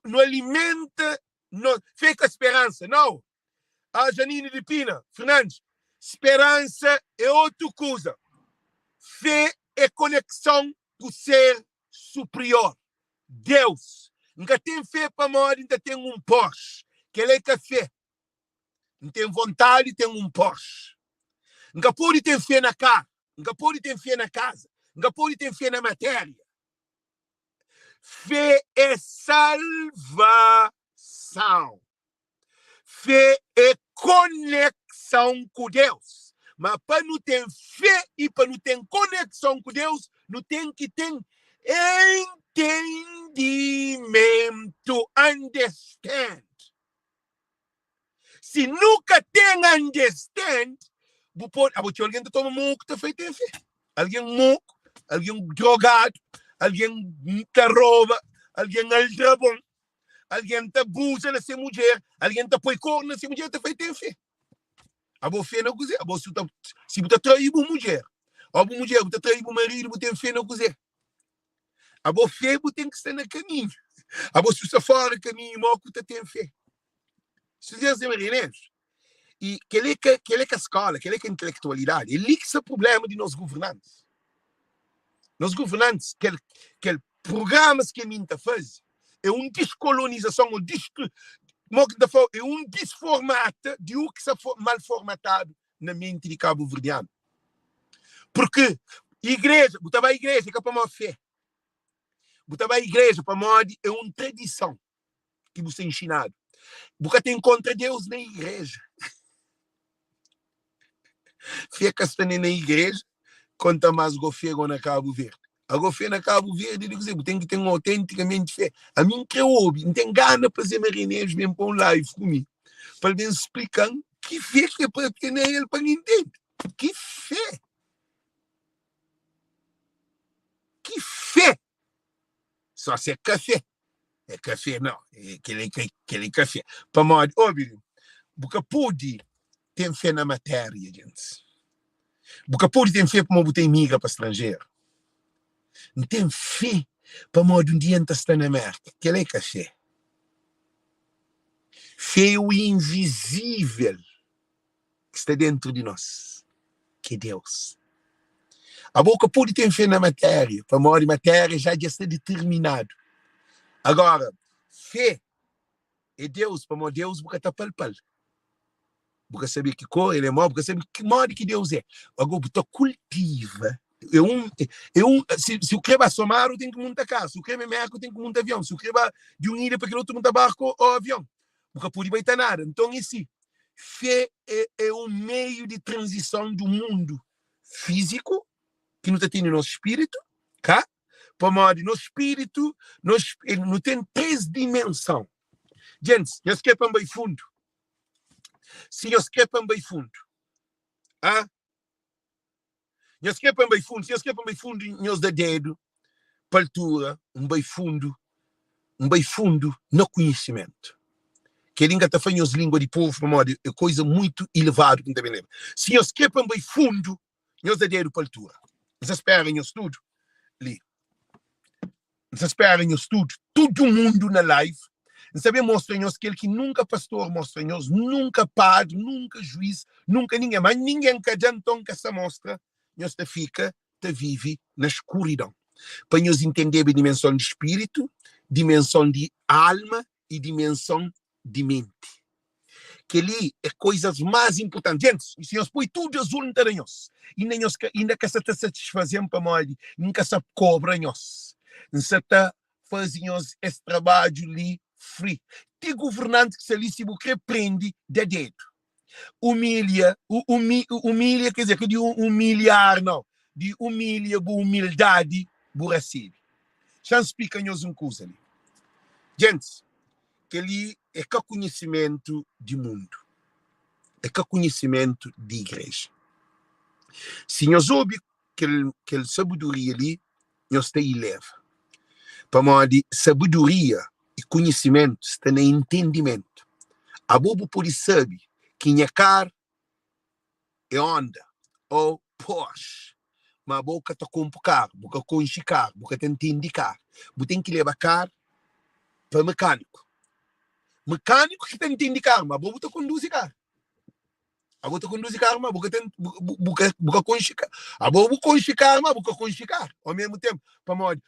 nu alimenta no fé ka speransa, nau. Ah, Janine de Pina Fernandes, speransa é otu kuza. Fé é konekson ku ser superior, Deus. N ka ten fé pamodi N ta ten un Porsche. Kel-la é ka fé. N ten vontadi di ten un Porsche. N ka pode ten fé na karu, N ka pode ten fé na kaza, N ka pode ten fé na matéria. Fé é salvason. Fé é konekson ku Deus. Ma pa nu ten fé i pa nu ten konekson ku Deus, nu ten ki ten entendimentu, understand. Si nu ka ten understand, bu pode, abo txeu algen ta toma moku ta fla el ten fé. Algen moku, algen drogadu, algen ta roba, algen aldrabon, algen ta abuza na se mudjer, algen ta poi kornu na se mudjer ta fla el ten fé. Abo fé na kuzê? Abo si bu ta, si bu ta trai bu mudjer, ô bu mudjer bu ta trai bu maridu, bu ten fé na kuzê? Abo fé bu ten ki sta na kaminhu. Abo si bu sta fora kaminhu, mó ku ta ten fé? Studiantis di Marineus. I kel-li é ka, kel-li é ka skóla, kel-li é ka intelektualidadi. É li ki sta prubléma di nos governantis. Nos governantis, kel, kel prugramas ki ami N ta faze é un diskolonizason ô distru, mo ki N ta fla, é un disformata di u ki sta mal formatadu na menti di kabuverdianu. Purki igreja, bu ta bai igreja é ka pamodi fé. Bu ta bai igreja pamodi é un tradison ki bu sta inxinadu. Bu ka ta inkontra Deus na igreja. Fé ka sta nem na igreja, konta más go fé go na Kabu Verdi. Ago fé na Kabu Verdi di kuzê? Bu ten ki ten autentikamente fé. Ami N kre obi, N ten gana pa Zé Maria Neves ben pa un live ku mi, pa el ben splika-m ki fé ki el papia na el pa N intende. Ki fé? Ki fé? Só se é kafé. É kafé não. É, kel, kel, kel é kafé. Pamodi, obi, bu ka pode ten fé na matéria, gente. Bu ka pode ten fé pamodi bu ta imigra pa stranjeru. N ten fé pamodi un dia N ta sta na Merka. Kel é ka fé. Fé é o invisível ki sta dentru di nos, ki é Deus. Abo ka pode ten fé na matéria, pamodi matéria já dja sta determinadu. Agora, fé é Deus, pamodi Deus bu ka ta palpa-l. Bu ka sabe ki kor el é, bu ka sabe ki modi ki Deus é. Agora bu ta kultiva. É un, é un, si, si u kre ba Somar, u ten ki munta karu. Si u kre ba Merka, u ten ki munta avion. Si u kre ba di un ilha pa kel otu, munta barku o avion. Bu ka pode bai ta nada. Nton é si, fé é, é un meiu di tranzison di un mundu fíziku ki nu ta tene nos spiritu, ka? Pamodi nos spiritu, nos, nu ten 3 dimensão. Gentis, nhos kre pa N bai fundu? Si nhos kre pa N bai fundu, ah? Nhos kre pa N bai fundu? Si nhos kre pa N bai fundu, nhos da dedu pa altura, N bai fundu, N bai fundu na konhisimentu. Kel-li N ka ta fla nhos língua di povu, pamodi é koisa muitu ilevadu ki N ta ben leba. Si nhos kre pa N bai fundu, nhos da dedu pa altura. N sta spera nhos tudu li. N sta spera nhos tudu, tudu mundu na live. N sta ben mostra nhos kel ki nunka pastor mostra nhos, nunka padri, nunka juiz, nunka ningen. Ma ningen ka da, nton N ka sta mostra. Nhos ta fika ta vive na skuridon. Pa nhos intendeba dimenson di spiritu, dimenson di alma i dimenson di menti. Kel-li é koizas más inportanti. Gentis, si nhos poi tudu azul, N ta da nhos. Inda nhos ka, inda ka sa ta satisfaze-m pamodi N ka sa kobra nhos. N sa ta faze nhos es trabadju li free. Ti governanti ki sta li, si bu kre prende, da dedu. Umilha, umi, umilha, quer dizer, ka di umilhar, nau. Di umilha bu umildadi, bu rasebe. Xa N splika nhos un kuza li. Gentis, kel-li é ka konhisimentu di mundu, é ka konhisimentu di igreja. Si nhos obi kel, kel sabedoria li, nhos ta ileva. Pamodi sabedoria i konhisimentu sta na intendimentu. Abo bu pode sabe ki nha kar é Honda ou Porsche, ma abo ka ta konpo karu, bu ka konxe karu, bu ka ta ntende karu. Bu ten ki leba kar pa mekaniku. Mekaniku ki ta ntende karu, ma abo bu ta konduzi karu. Abo ta konduzi karu, ma bu ka ten, bu, bu, bu ka, bu ka konxe karu. Abo bu konxe karu, ma bu ka konxe karu ao mesmu tempu. Pamodi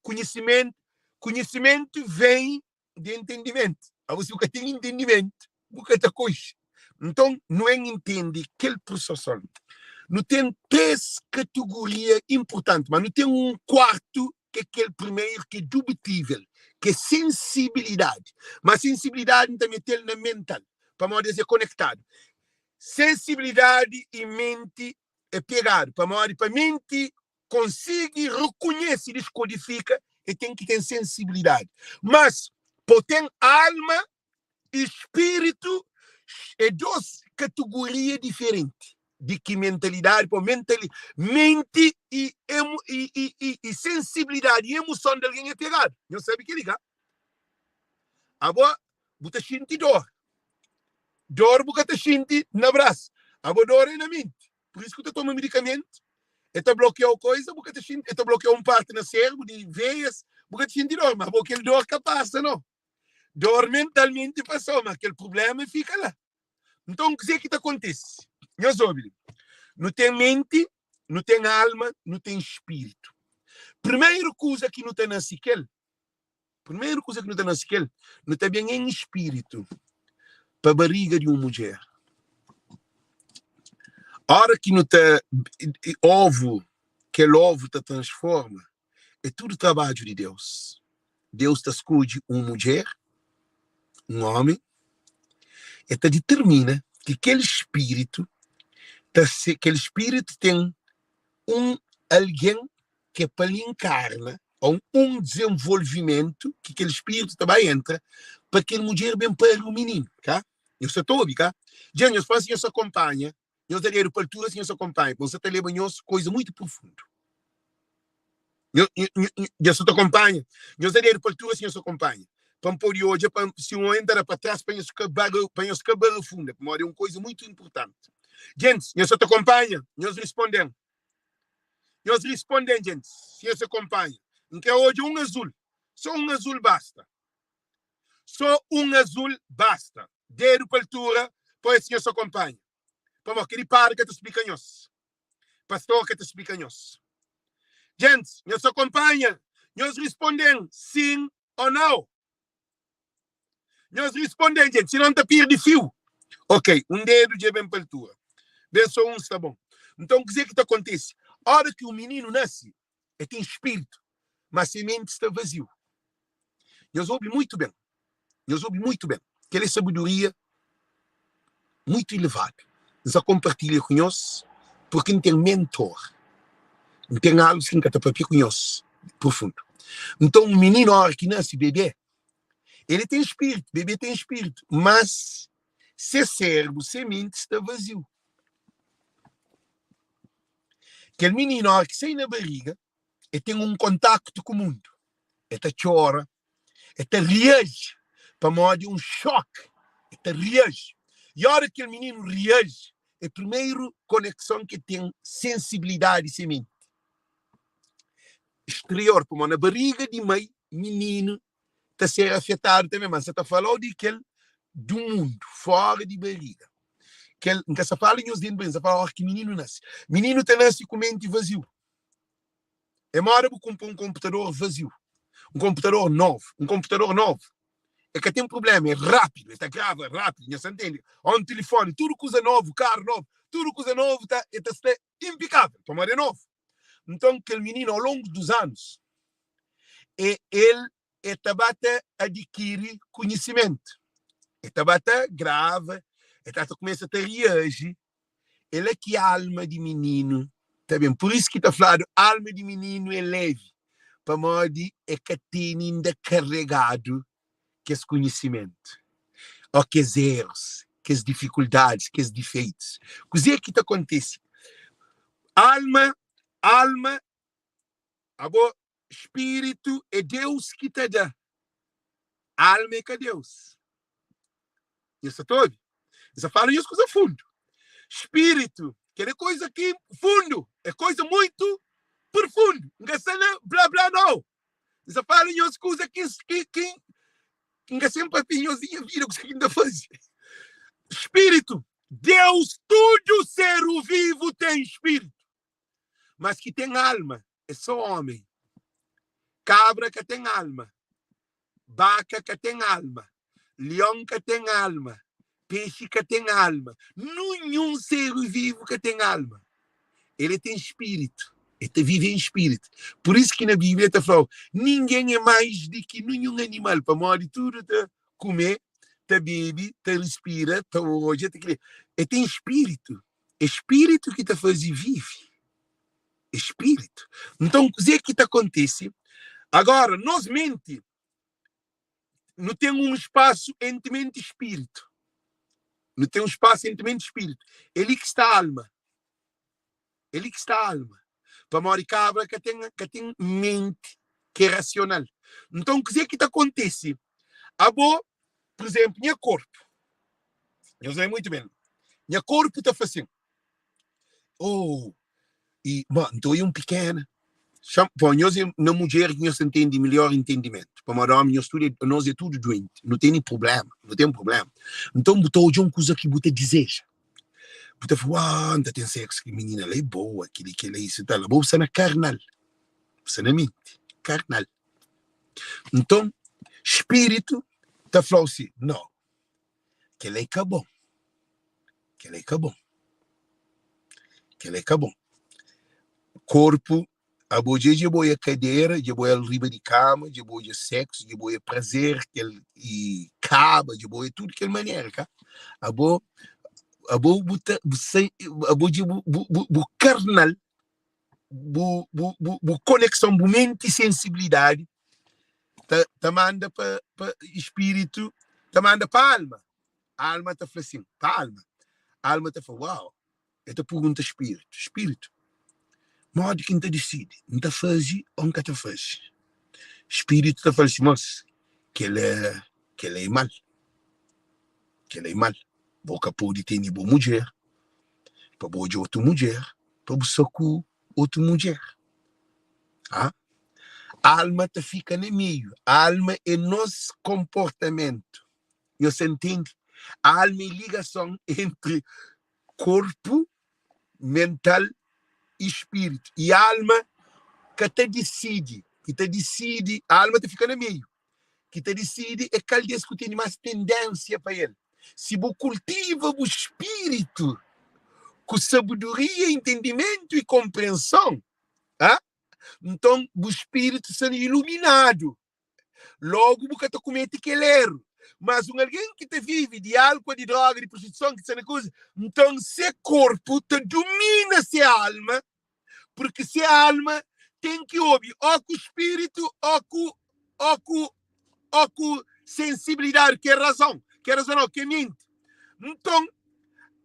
konhisimentu, konhisimentu vem di entendimentu. Abo si bu ka ten entendimentu, bu ka ta konxe. Nton, nu en intende kel prosesu. Nu ten 3 kategoria inportanti, ma nu ten un kuartu ki é kel primeru ki é dubitível, ki é sensibilidadi. Ma sensibilidadi N ta mete-l na mental, pamodi es é konektadu. Sensibilidadi i menti é pegadu, pamodi pa menti konsigi rekonhese i diskodifika, el ten ki ten sensibilidadi. Mas pa bu ten alma i spiritu é dos kategoria diferenti di ki mentalidadi pa mentali menti i emo i i i i sensibilidadi i emoson di algen é pegadu. Nhos sabe kel-li, ka? Abo bu ta xinti dor, dor bu ka ta xinti na bras, abo dor é na menti. Pur isu ki bu ta toma medikamentu, e ta blokiau koiza, bu ka ta xinti, e ta blokiau un parti na serbru di veias, bu ka ta xinti dor, ma abo kel dor ka pasa, no. Dor mentalmenti pasau, ma kel prublema fika la. Nton, kuzê ki ta kontise? Nhos obi li. Nu ten menti, nu ten alma, nu ten spiritu. Primeru kuza ki nu ta nase kel, primeru kuza ki nu ta nase kel, nu ta ben en spiritu pa bariga di un mudjer. Ora ki nu ta ovu, kel ovu ta transforma, é tudu trabadju di Deus. Deus ta skodje un mudjer, un ómi, el ta ditermina ki kel spiritu ta se, kel spiritu ten un algen ki é pa el inkarna ô un dizenvolvimentu ki kel spiritu ta ba entra pa kel mudjer ben pari un mininu, ka? Nhos sa ta obi, ka? Dja nhos fla si nhos sa konpanha Nhos da dedu pa altura si nhos ta konpanha, pa N sa ta leba nhos koisa muitu profundu. Nhos sa ta konpanha? Nhos da dedu pa altura si nhos ta konpanha, pa N pode odja pa si un omi ta da pa tras pa nhos ka pa nhos ka barafunda, pamodi é un koisa muitu inpurtanti. Gentis, nhos sa ta konpanha? Nhos risponde-m. Nhos risponde-m, gentis, si nhos ta konpanha. N kre odja un azul, so un azul basta. So un azul basta. Dedu pa altura pa es nhos ta konpanha. Pamodi kel-li padri ka ta splika nhos. Pastor ka ta splika nhos. Gentis, nhos ta konpanha? Nhos risponde-m sin o nau. Nhos risponde-m, gentis, sinon N ta pirdi fiu. Ok, un dedu dja ben pa altura. Ben so un sta bon. Nton, kuzê ki ta kontise? Óra ki un mininu nase, el ten spiritu, má se menti sta vaziu. Nhos obi muitu ben. Nhos obi muitu ben. Kel é sabedoria muitu ilevadu. N sa konpartilha ku nhos purki N ten mentor. N ten algus ki N ka ta papia ku nhos profundu. Nton, un mininu óra ki nase, bebé, el ten spiritu, bebé ten spiritu, mas se sérbu, se menti sta vaziu. Kel mininu óra ki sai na bariga, el ten un kontaktu ku mundu. El ta txora, el ta reaji pamodi un xoki, el ta reaji. I óra ki kel mininu reaji, é primeru konekson ki el ten sensibilidadi se menti sterior, pamodi na bariga di mai, mininu ta ser afetadu tanbe. Ma N sa ta fala-u di kel du mundu, fora di bariga. Kel, N ka sa fala nhos di N sa fala óra ki mininu nase. Mininu ta nase ku menti vaziu. É moda bu kunpra un konputador vaziu, un konputador novu, un konputador novu. E ka ten prubléma, é rápidu, e ta grava rápidu, nha sa ntende? Ó un tilifoni, tudu kuza novu, karu novu, tudu kuza novu ta, e ta sta inpikável, pamodi é novu. Nton, kel mininu, au longu dus anus, e el e ta ba ta adikiri konhisimentu, e ta ba ta grava, e ta ta kumesa ta reaji. É la ki alma di mininu ta ben. Pur isu ki ta fladu alma di mininu é levi, pamodi e ka tene inda karegadu kes konhisimentu ô kes erus, kes difikuldadis, kes difeitus. Kuzê ki ta kontise? Alma, alma, abo, spiritu é Deus ki ta da, alma é ka Deus. Nhos sa ta obi? N sa fala nhos kuza fundu. Spiritu, kel é koisa ki fundu, é koisa muitu profundu. N ka sta na bla bla nau. N sa fala nhos kuza ki ki ki N ka sen papia nhos di nha vida kuza ki N ta faze. Spiritu, Deus, tudu ser vivu ten spiritu, mas ki ten alma é sô omi. Kabra ka ten alma. Baka ka ten alma, lion ka ten alma, pexi ka ten alma, nunhun ser vivu ka ten alma. El é ten spiritu, el ta vive en spiritu. Pur isu ki na Bíblia ta fla-u, ningen é mais di ki nunhun animal, pamodi tudu ta kume, ta bebe, ta respira, ta odja, ta kre. El ten spiritu. É spiritu ki ta faze vive. É spiritu. Nton, kuzê ki ta kontise? Agora, nos menti, nu ten un spasu entri menti i spiritu. Nu ten un spasu entri menti i spiritu. É li ki sta alma. É li ki sta alma. Pamodi kabra ka ten, ka ten menti ki é rasional. Nton, kuzê ki ta kontise? Abo, pur izenplu, nha korpu, nhos lembra muitu ben, nha korpu ta fla sin, Oh, i, ma, nton i un pikena. Xa, pô, nhos é na mudjer ki nhos ta ntende melhor entendimentu. Pamodi ómi nhos tudu é, nos é tudu duenti. Nu tene prubléma, nu ten prubléma. Nton bu ta odja un kuza ki bu ta dizeja. Bu ta fla, uau, N ta ten séksu ki minina la é boa, kili, kila, isu i tal. Abo bu sta na karnal, bu sta na menti, karnal. Nton, spiritu ta fla-u si, no, kel-la é ka bon, kel-la é ka bon, kel-la é ka bon. Korpu, abo dja dja bo odja kadera, dja bo odja-l riba di kama, dja bo odja seksu, dja bo odja prazer kel i kaba, dja bo odja tudu kel manera, ka? Abo, abo bu ta, bu sai, abo dja bu, bu, bu, bu karnal, bu, bu, bu, bu konekson, bu menti sensibilidadi ta, ta manda pa, pa spiritu, ta manda pa alma. Alma ta fla sin, pa alma. Alma ta fla, uau, el ta pergunta spiritu, spiritu, modi ki N ta disidi? N ta faze ô N ka ta faze? Spiritu ta fla si, mos, kel-la, kel-la é mal, kel-la é mal. Bo ka pode tene bo mudjer pa bo odja otu mudjer, pa bu sta ku otu mudjer. Ah? Alma ta fika na meiu. Alma é nos konportamentu. Nhos ta ntende? Alma é ligason entri korpu, mental i spiritu. I alma ka ta disidi. Ki ta disidi, alma ta fika na meiu. Ki ta disidi é kal di es ku tene más tendénsia pa el. Si bu kultiva bu spiritu ku sabedoria, intendimentu i konprenson, ah, nton bu spiritu sta iluminadu. Logu bu ka ta kumete kel eru. Mas un algen ki ta vive di álkua, di droga, di prostituison, ki sta na kuza, nton se korpu ta dumina se alma, purki se alma ten ki obi ó ku spiritu ó ku ó ku ó ku sensibilidadi, ki é razon, ki é razon nau, ki é menti. Nton,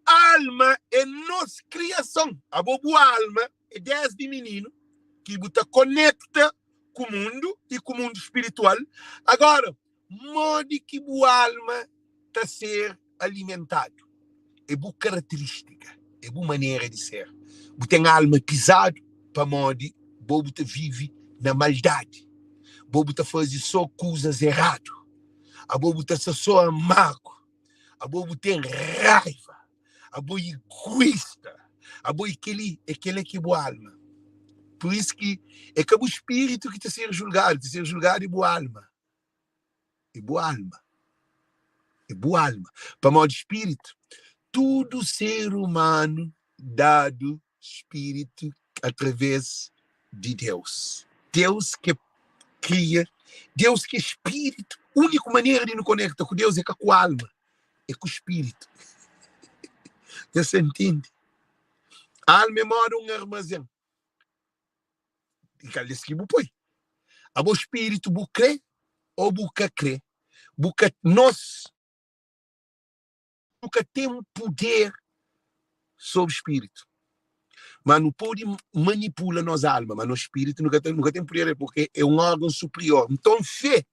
alma é nos kriason. Abo bu alma é desdi mininu ki bu ta konekta ku mundu i ku mundu spiritual. Agora, modi ki bu alma ta ser alimentadu? É bu karaterístika, é bu manera di ser. Bu ten alma pizadu pamodi bo bu ta vive na maldadi, bo bu ta faze sô kuzas eradu, abo bu ta sta sô amargu, abo bu ten raiva, abo é iguista, abo é kel-li, é kel-la ki é bu alma. Pur isu ki é ka bu spiritu ki ta ser julgadu, ta ser julgadu é bu alma. É bu alma. É bu alma. Pamodi spiritu, tudu ser umanu dadu spiritu através di Deus. Deus ke kria, Deus ke spiritu. Úniku manera di nu konekta ku Deus é ka ku alma, é ku spiritu. Nhos ta ntende? Alma é moda un armazén. I kal des ki bu poi? Abo spiritu bu kre ô bu ka kre? Bu ka nos nu ka ten puder sobri spiritu. Ma nu pode manipula nos alma, ma nos spiritu nu ka ten, nu ka ten puder porque é un órgão superior. Nton fé,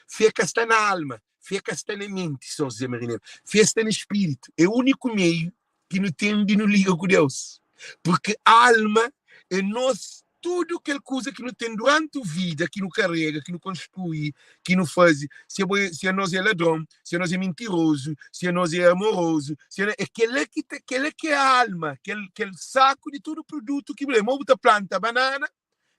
fé ka sta na alma, fé ka sta na menti, São José Maria Neves. Fé sta na spiritu. É úniku meio ki nu ten di nu liga ku Deus. Porque alma é nos tudu kel kuza ki nu ten duranti vida, ki nu karega, ki nu konstrui, ki nu faze. Si abo é, si anos é ladron, si anos é mintirozu, si anos é amorozu, si ano, é kel-la ki ta, kel-la ki é alma, kel, kel saku di tudu produtu ki bu leba. Mo bu ta planta banana,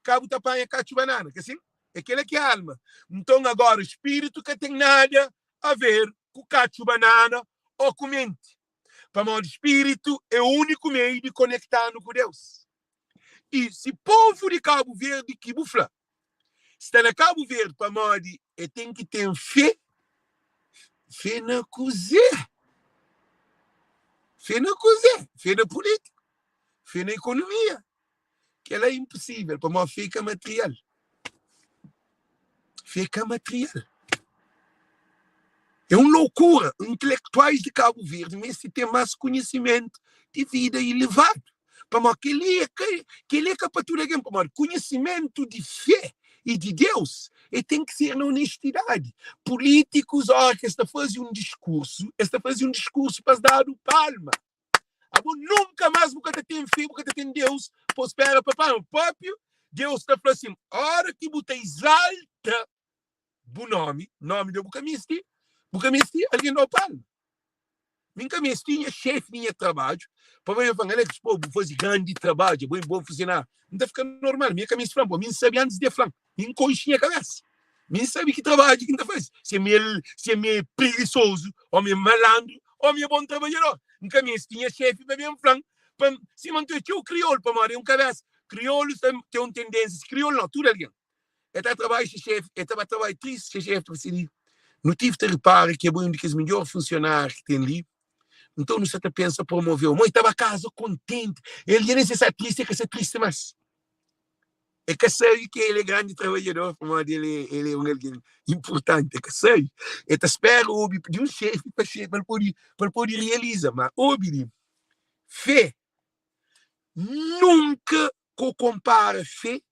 ka bu ta panha katxu banana, ka sin? É kel-la ki é alma. Nton, agora, spiritu ka ten nada a ver ku katxu banana ô ku menti. Pamodi spiritu é úniku meiu di konekta-nu ku Deus. I si povu di Kabu Verdi ki bu fla sta na Kabu Verdi pamodi e ten ki ten fe, fe na kuzê? Fe na kuzê? Fe na pulítika? Fe na ikonomia? Kel-la é inposível pamodi fe ka material. Fe ka material. É un loucura. Intelektuais di Kabu Verdi meste ten más konhisimentu di vida ilevadu. Pamodi kel-li é ka, kel-li é ka pa tudu algen. Pamodi konhisimentu di fé i di Deus e ten ki ser na onestidadi. Pulítikus, óra ki es ta faze un diskursu, es ta faze un diskursu pa es dadu palma. Abo nunka más bu ka ta ten fé, bu ka ta ten Deus pa spera pa palma. Própi. Deus ta fla asin, Óra ki bu ta izalta bu nómi, nómi di bu ka misti, bu ka misti algen da-u palma. Mi N ka meste nha xéfi di nha trabadju pa bai fla-m, Alex, pô, bu faze grandi trabadju, abo é bon funsionáriu. N ta fika normal, mi e ka meste fla-m, pô, mi N sabe antis di e fla-m, mi N konxe nha kabésa, mi N sabe ki trabadju ki N ta faze, si mi é si mi é prigisozu, ô mi é malandru, ô mi é bon trabadjador. N ka meste nha xéfi pa ben fla-m, pa N, sima N ta txeu kriolu, pamodi é un kabésa, kriolus ten un tendénsia, kriolu nau, tudu algen. El ta trabadja se xefi, el ta ba trabadja tristi, se xefi ta fla si, Nu tive ta ripara ki abo é un di kes midjór funsionáriu ki ten li, nton nu sta ta pensa promove-u. Má el ta ba kaza kontenti, el dja nen se sta tristi, el ka sta tristi más. El ka sabe ki el é grandi trabadjador pamodi el é, el é un algen inportanti, el ka sabe. El ta spera obi di un xefi pa xefi, pa el pode, pa el pode realiza. Má obi li, fé nunka ko konpara fé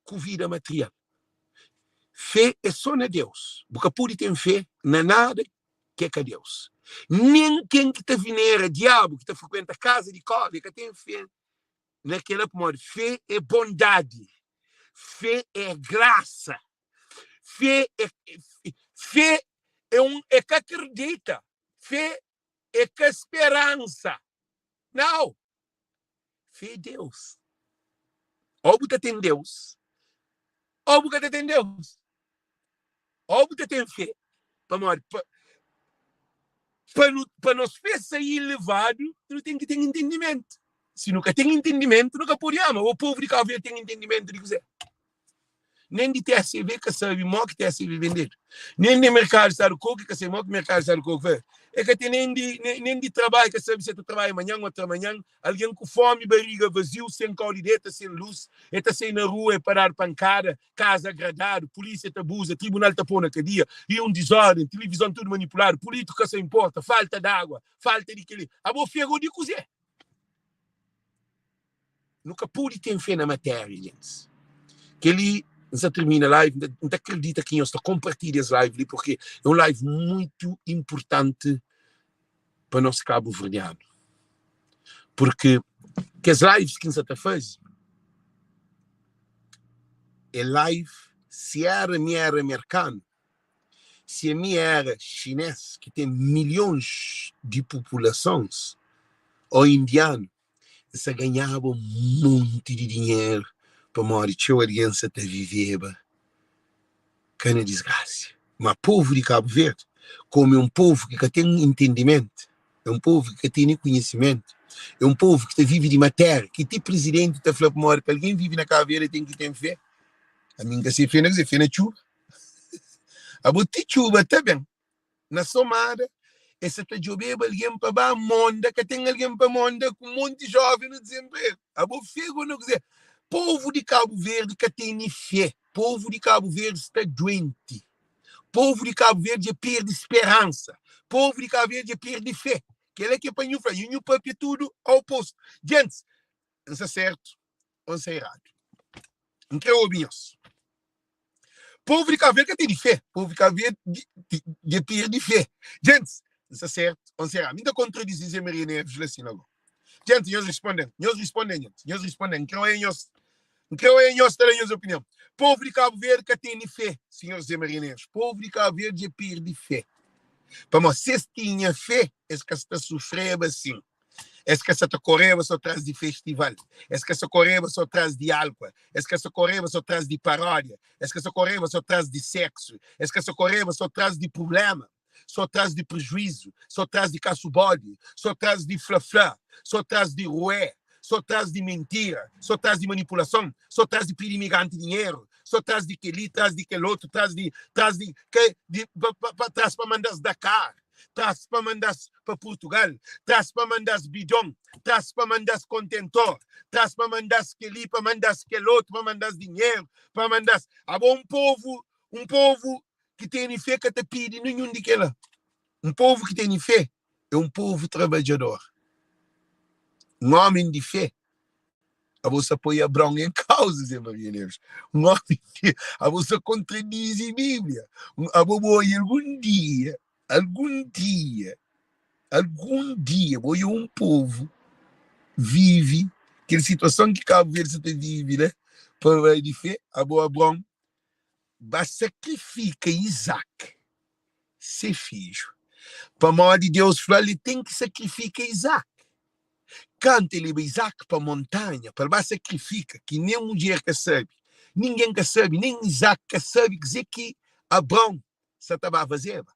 ku vida material. Fé é sô na Deus. Bu ka pode ten fé na nada ki é ka Deus. Nen ken ki ta venera diabu, ki ta frekuenta kaza di kóbra, el ka ten fé na kel-la, pamodi fé é bondadi, fé é grasa, fé é fé é un é ka kridita, fé é ka speransa. Nau! Fé é Deus. Ô bu ta ten Deus, ô bu ka ta ten Deus. Ô bu ta ten fé, pamodi pa, pa, nu, pa nos fé sair levadu, nu ten ki ten entendimentu. Si nu ka ten entendimentu, nu ka pode ama. Ô povu di Cabo Verde ten entendimentu di kuzê? Nen di TSV ka sabe mo ki TSV vendedu. Nen di merkadu stadu koku ka sabe mo ki merkadu stadu koku fe. E ka ten nen di nen di trabadju ka sabe si e ta trabadja manhan o atramanhan. Algen ku fomi, bariga vaziu, sen kau di deta, sen lus, e ta sai na rua e pa dadu pankada, kaza agradadu, pulisia ta abuza, tribunal ta po na kadia, i un dizorden, tilivizon tudu manipuladu, pulitiku ka sa inporta, falta d'agua, falta di keli. Abo fego di kuze? Nu ka pode ten fé na matéria, gentis. Kel-li, N sa tirmina live, N ta kridita ki nhos ta konpartilha es live li, purkê é un live mutu inpurtanti pa nos kabuverdianu. Purkê kes lives ki N sa ta faze é live si éra mi éra merkanu, si ami éra xinês ki ten milhons di populasons, ô indianu, N sa ganhaba un monti di dinheru pamodi txeu algen sa ta viveba ka na disgrasia. Ma povu di Kabu Verdi, komu é un povu ki ka ten intendimentu, é un povu ki ka tene kunhisimentu, é un povu ki ta vive di matéria, ki ti prizidenti ta fla pamodi pa algen vive na Kabu Verdi el ten ki ten fé. Ami N ka se fé na kuzê? Fé na txuba? Abo ti txuba ta ben. Na somada es sa ta djobeba algen pa ba monda, ka ten algen pa monda ku monti joven na dizenpregu. Abo fé go na kuzé? Povu di Kabu Verdi ka tene fé, povu di Kabu Verdi sta duenti, povu di Kabu Verdi dja perdi speransa, povu di Kabu Verdi dja perdi fé. Kela ke pa nhu fla, i nhu papia tudu opostu. Djentis, N sta sertu o N sta eradu? N kre obi nhos. Povu di Cabo Verde ka tene fé. Povu di Cabo Verde dja perde fé. Gentis, N sta sertu ô N sta eradu? Mi N ta kontradize Zé Maria Neves la sina go. Gentis, nhos risponde-m. Nhos risponde-m, gentis. Nhos risponde-m. N kre oia nhos. N kre oia nhos ta da nhos opinion. Povu di Cabo Verde ka tene fé, sinhor Zé Maria Neves. Povu di Cabo Verde dja perde fé. Pamodi si es tinha fé, es ka sta sufreba sin. Es ka sa ta koreba so tras di festival, es ka sa koreba so tras di álkua, es ka sa koreba so tras di paródia, es ka sa koreba so tras di seksu, es ka sa koreba so tras di prubléma, so tras di prejuízu, so tras di kasu-bódi, so tras di fla-fla, so tras di rué, so tras di mentira, so tras di manipulason, so tras di pidi imigranti dinheru, so tras di kel-li, tras di kel otu, tras di, tras di, ke, di, pa, pa, pa, tras pa manda-s Dakar. Tras pa manda-s pa Purtugal, tras pa manda-s bidon, tras pa manda-s kontentor, tras pa manda-s kel-li, pa manda-s kel otu, pa manda-s dinheru, pa manda-s. Abo un povu, un povu ki tene fé ka ta pidi ninhun di kel-la. Un povu ki tene fé é un povu trabadjador. Un ómi di fé Abo sa poi Abraon en kauza, Zé Maria Neves. Un ómi ki abo sa kontradize Bíblia. Abo bu oia algun dia, algun dia, algun dia bu oia un povu vive kel situason ki Kabu Verdi sa ta vive la. Pa bai di fé, abo Abron ba sakrifika Izak, se fidju, pamodi Deus fla-l el ten ki sakrifika Izak. Kantu el leba Izak pa montanha pa el ba sakrifika, ki nen mudjer ka sabe, ningen ka sabe, nen Izak ka sabe kuzê ki Abraon sa ta ba fazeba.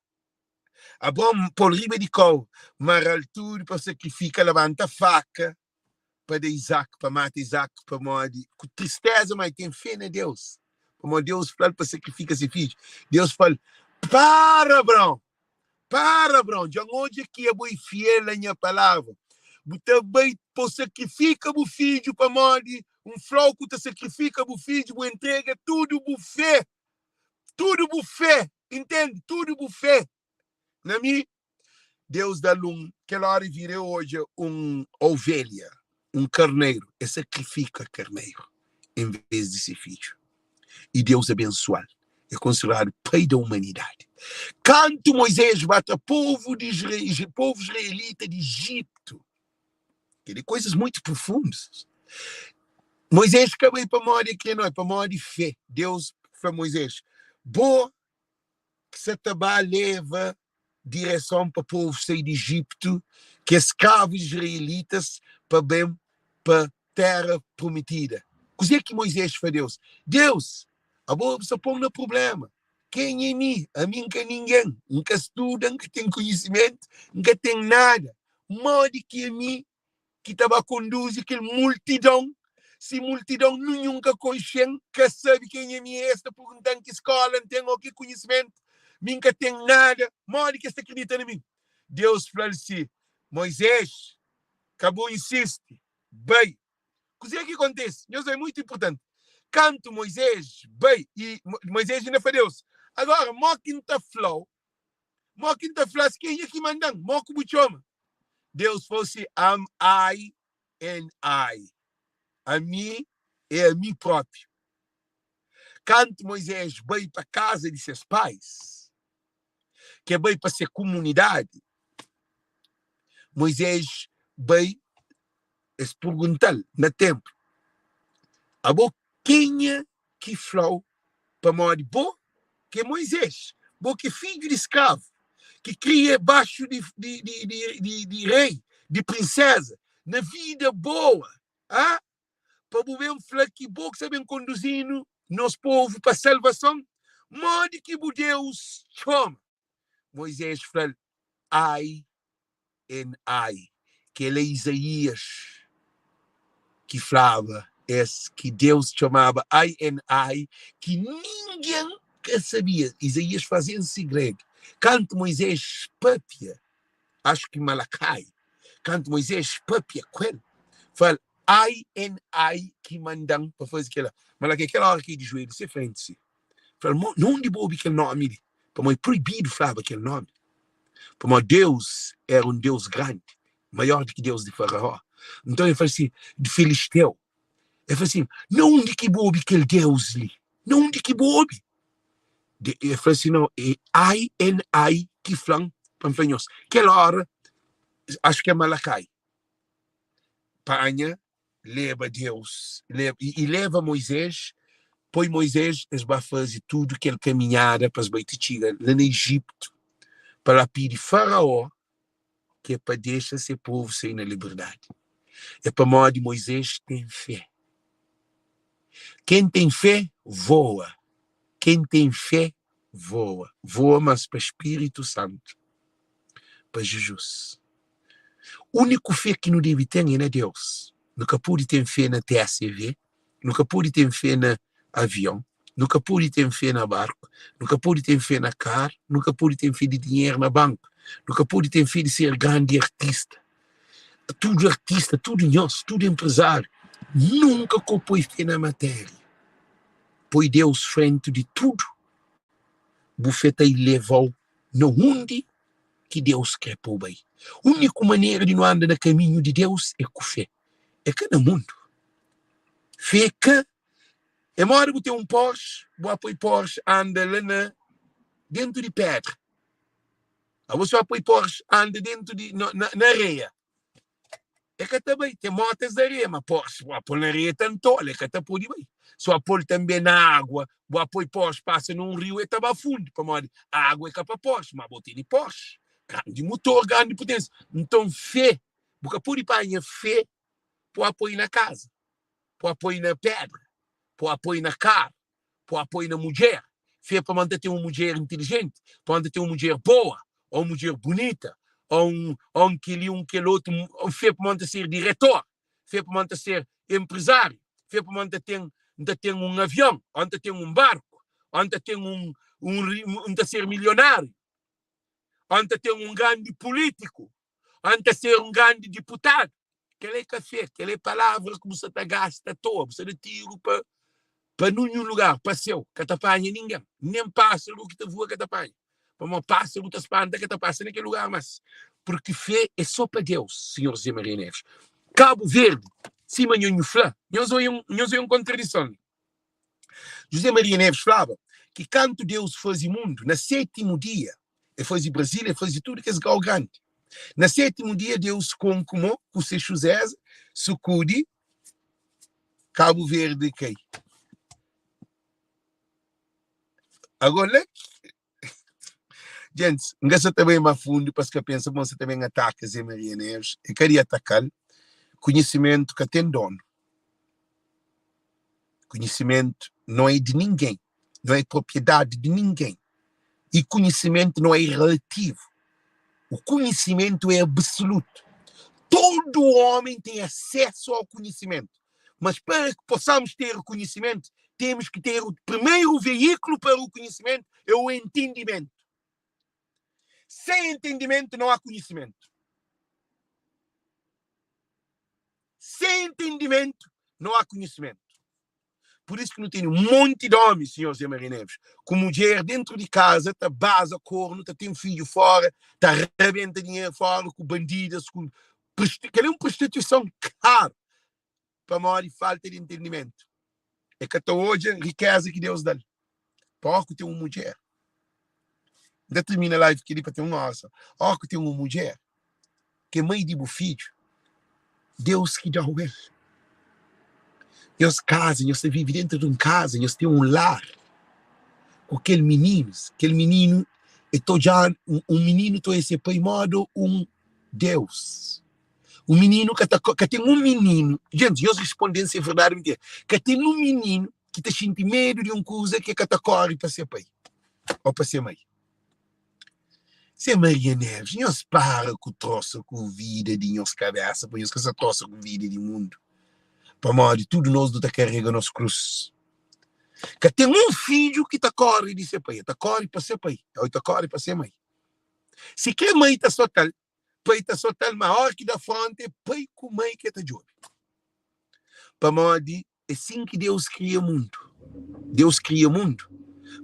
Abraon pô-l riba di kau, mara-l tudu pa sakrifika, labanta faka pa da Izak, pa mata Izak, pamodi ku tristeza, ma el ten fé na Deus, pamodi Deus fla-l pa sakrifika se fidju. Deus fla-l, Para, Abraon! Para, Abraon! Dja N odja ki abo é fiel a nha palavra. Bu ta bai pa sakrifika bu fidju, pamodi N fla-u ku ta sakrifika bu fidju, bu entrega tudu bu fé, tudu bu fé, intende? Tudu bu fé na mi. Deus da-l un, kel óra e vira e odja un ovelha, un karneru, e sakrifika karneru en vês di se fidju. I Deus abensua-l. É konsideradu pai da umanidadi. Kantu Moisés ba tra povu di povu israelita di Ijitu, kel-li é koisas muitu profundus. Moisés ka bai pamodi é kre, no, é pamodi fé. Deus fla Moisés, Bo ki sa ta ba leba direson pa povu sai di Ijiptu, kes skravu israelitas, pa ben pa Téra Prometida. Kuzê ki Muizés fla Deus? Deus, abo bu sta pô-m na prubléma. Kenha é mi? Ami N ka ningen. N ka studa, N ka ten konhisimentu, N ka ten nada. Modi ki ami ki ta ba konduzi kel multidon, si multidon ninhun ka konxe-m, ka sabe kenha mi é, es ta pergunta-m ki skóla N ten ô ki konhisimentu, mi N ka ten nada, modi ki es ta kridita na mi? Deus fla-l si, Moizés, ka bu insisti, bai. Kuzê ki kontise? Nhos é mutu inportanti. Kantu Moizés bai, i Moizés inda fla Deus, Agóra, mó ki N ta fla-u Mo ki N ta fla-s kenha ki manda-m? Mo ku bu txoma? Deus fla-u si, Am I and I. Ami é ami própi. Kantu Moisés bai pa kaza di ses pais, ki e bai pa se kumunidadi, Moisés bai, es pergunta-l na ténplu, Abo kenha ki fla-u pamodi bo ki é Moisés, bo ki é fidju di skravu, ki kria baxu di, di, di, di, di, di rei, di prinséza, na vida boa, ah? Pa bu ben fla ki bo ki sta ben konduzi-nu, nos povu, pa salvason? Modi ki bu Deus txoma? Moisés fla-l, Ai en ai, kel é Izaías ki flaba es ki Deus txomaba ai en ai, ki ningen ka sabia. Izaías faze en segredu. Kantu Moisés papia, axu ki Malakai, kantu Moisés papia ku el, fla-l, Ai en ai ki manda-m pa faze kel-la. Malakai, kel óra kai di juelhu se frenti si. Fla-l, Mo, na undi bu obi kel nómi li? Pamodi é proibidu flaba kel nómi. Pamodi Deus éra un Deus grandi, maior di ki Deus di Faraó. Nton el fla si, di filisteu. El fla si, Na undi ki bu obi kel Deus li? Na undi ki bu obi? El fla si, No, é ai en ai ki fla-m pa N fla nhos. Kel óra, acho ki é Malakai, panha leba Deus i leba Moisés, poi Moisés, es ba faze tudu kel kaminhada pa es bai ti txiga la na Ijiptu, pa la pidi Faraó ki é pa dexa se povu sai na liberdadi. É pamodi Moisés ten fé. Ken ten fé, voa. Ken ten fé, voa. Voa, mas pa Spiritu Santu, pa Jizus. Úniku fé ki nu debe ten é na Deus. Nu ka pode ten fé na TSV, nu ka pode ten fé na avion, nu ka pode ten fé na barku, nu ka pode ten fé na karu, nu ka pode ten fé di dinheru na banku, nu ka pode ten fé di ser grandi artista. Tudu artista, tudu nhos, tudu enprezáriu, nunka ka poi fé na matéria. Poi Deus frenti di tudu, bu fé ta ileva-u na undi ki Deus krê pa bu bai. Úniku manera di nu anda na kaminhu di Deus é ku fé, é ka na mundu. Fé ka é modi bu ten un Porsche, bu ba poi Porsche anda la na dentu di pedra. Abo si ba poi Porsche anda dentu di na, na areia. E ka ta bai. Ten motas di areia, ma Porsche bu pol na areia ta ntola, e ka ta pode bai. Si bu pol tanbe na agua, bu poi Porsche pasa na un riu, e ta ba fundu, pamodi agua e ka pa Porsche, ma bo tene Porsche, grandi motor, grandi putensia. Nton fe, bu ka pode panha fe pa poi na kaza, pa poi na pedra, pa poi na karu, pa poi na mudjer. Fé pamodi N ta ten un mudjer intilijenti, pamodi N ta ten un mudjer boa, ô un mudjer bunita, ô un ô un kel-li, un kel otu. Fé pamodi N ta ser diretor, fé pamodi N ta ser enprezáriu, fé pamodi N ta ten N ta ten un avion, ô N ta ten un barku, ô N ta ten un un N ta ser milionáriu, ô N ta ten un grandi pulítiku, ô N ta ser un grandi diputadu. Kel-la é ka fé, kel-la é palavra ki bu sta ta gasta atoa, bu sta da tiru pa pa ninhun lugar, pa séu, ka ta panha ningen, nen pásaru ki ta vua ka ta panha, pamodi pásaru ta spanta ka ta pasa na kel lugar más, purki fé é sô pa Deus, sinhor José Maria Neves. Kabu Verdi, sima nho nhu fla, nhos oia un, nhos oia un kontradison li. José Maria Neves flaba ki kantu Deus faze mundu, na sétimu dia, E faze Brasil, e faze tudu kes grau grandi. Na sétimu dia, Deus konku mo ku se xuzéza, sukudi Kabu Verdi kai. Agó la Gentis, N ka sa ta bai ma fundu pa es ka pensa ma N sa ta ben ataka Zé Maria Neves. E ka di ataka-l. Konhisimentu ka ten donu. Konhisimentu não é di ningen. Não é propriedadi di ningen. E konhisimentu não é relativu. O konhisimentu é absolutu. Todo homem tem acesso ao conhecimento. Mas para que possamos ter o conhecimento, temos que ter o primeiro veículo para o conhecimento, é o entendimento. Sem entendimento não há conhecimento. Sem entendimento não há conhecimento. Por isso que nu tene un monti di ómi, sinhor Zé Maria Neves, ku mudjer dentu di kaza ta baza kornu, ta ten fidju fóra, ta rabenta dinheru fóra ku bandidas, ku kel-li é un prostituison karu pamodi falta di entendimentu. E ka ta odja rikéza ki Deus da-l. Pa óki ten un mudjer, N ta tirmina live kel-li pa ten un óra sô. Óki ten un mudjer ki é mai di bu fidju, Deus ki da-u el. Nhos kaza, nhos ta vive déntu di un kaza, nhos ten un lar ku kel mininus. Kel mininu e ta odja, un mininu ta odja se pai móda un Deus. Un mininu ka ta, ka ten un mininu, gentis, nhos responde-m si é verdadi ô mintira, ka ten un mininu ki ta xinti medu di un kuza ki e ka ta kóre pa se pai ô pa se mai. Zé Maria Neves, nhos para ku trosa ku vida di nhos kabesa pa nhos ka sa trosa ku vida di mundu. Pamodi tudu nos nu ta karega nos krus. Ka ten un fidju ki ta kóre di se pai, el ta kóre pa se pai ô el ta kóre pa se mai. Si kre mai ta sota-l, pai ta sota-l, ma óra ki da frónta é pai ku mai ki el ta djobe. Pamodi É sin ki Deus kria mundu. Deus kria mundu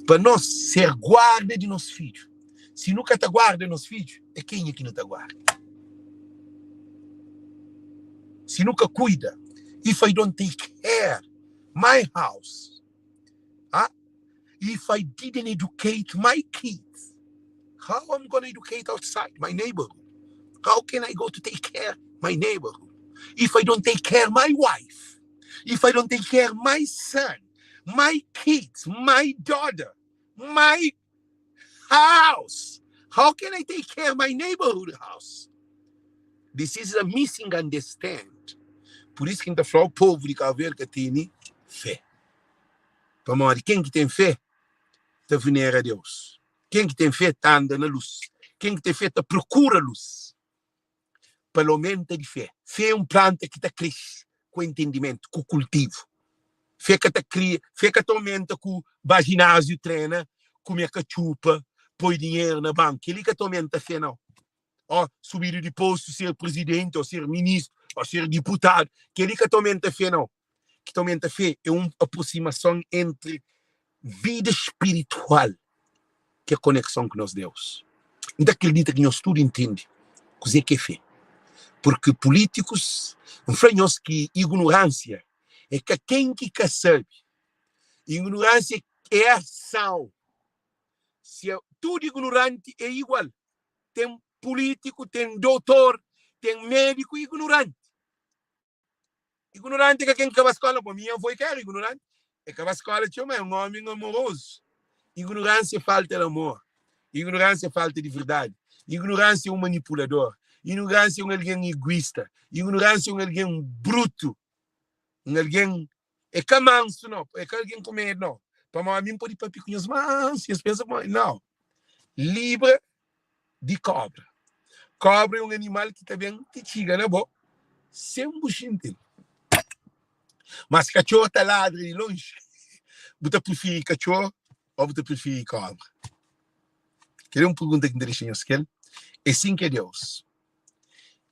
pa nos ser guarda di nos fidju. Si nu ka ta guarda nos fidju, é kenha ki nu ta guarda? Si nu ka kuida, if I don't take care my house, ah, if I didn't educate my kids, how I'm gonna educate outside my neighborhood? How can I go to take care my neighborhood? If I don't take care my wife, if I don't take care my son, my kids, my daughter, my house, how can I take care my neighborhood house? This is a missing understand. Por isso que N ta fla, povo di Cabo Verde ka tene fé. Pamodi ken ki ten fé ta venera Deus. Ken ki ten fé ta anda na lus. Ken ki ten fé ta prokura lus. Pa aumenta di fé. Fé é un planta ki ta krese ku entendimentu, ku kultivu. Fé ka ta kria, fé ka ta aumenta ku ba jináziu trena, kume katxupa, poi dinheru na banku. Kel-li ka ta aumenta fé, nau. Ó subidu di postu, ser prizidenti, ó ser ministru, ó ser diputadu. Kel-li ka ta aumenta fé, nau. Ki ta aumenta fé é un aproximason entri vida spiritual, ki é konekson ku nos Deus. N ta kridita ki nhos tudu intende kuzê ki é fé, purki pulítikus, N fla nhos ki ignoránsia é ka ken ki ka sabe, ignoránsia é ason. Si tudu ignoranti é igual, ten pulítiku, ten dotor, ten médiku ignoranti. Ignoranti é ka ken ki ka ba skola bo. Mi avô é ka éra ignoranti. É ka ba skola txeu, ma é un ómi amorozu. Ignoránsia é falta di amor. Ignoránsia é falta di verdadi. Ignoránsia é un manipulador. Ignoránsia é un algen iguista. Ignoránsia é un algen brutu. Un algen é ka mansu nau, é ka algen ku medu nau. Pamodi ami N pode papia ku nhos mansu, nhos pensa ma nau. Libra di kobra. Kobra é un animal ki ta ben ti txiga na bo sen bu xinti-l. Mas katxor ta ladra di lonji. Bu ta prifiri katxor ô bu ta prifiri kobra? Kel é un pergunta ki N ta dexa nhos ku el. É sin ki é Deus.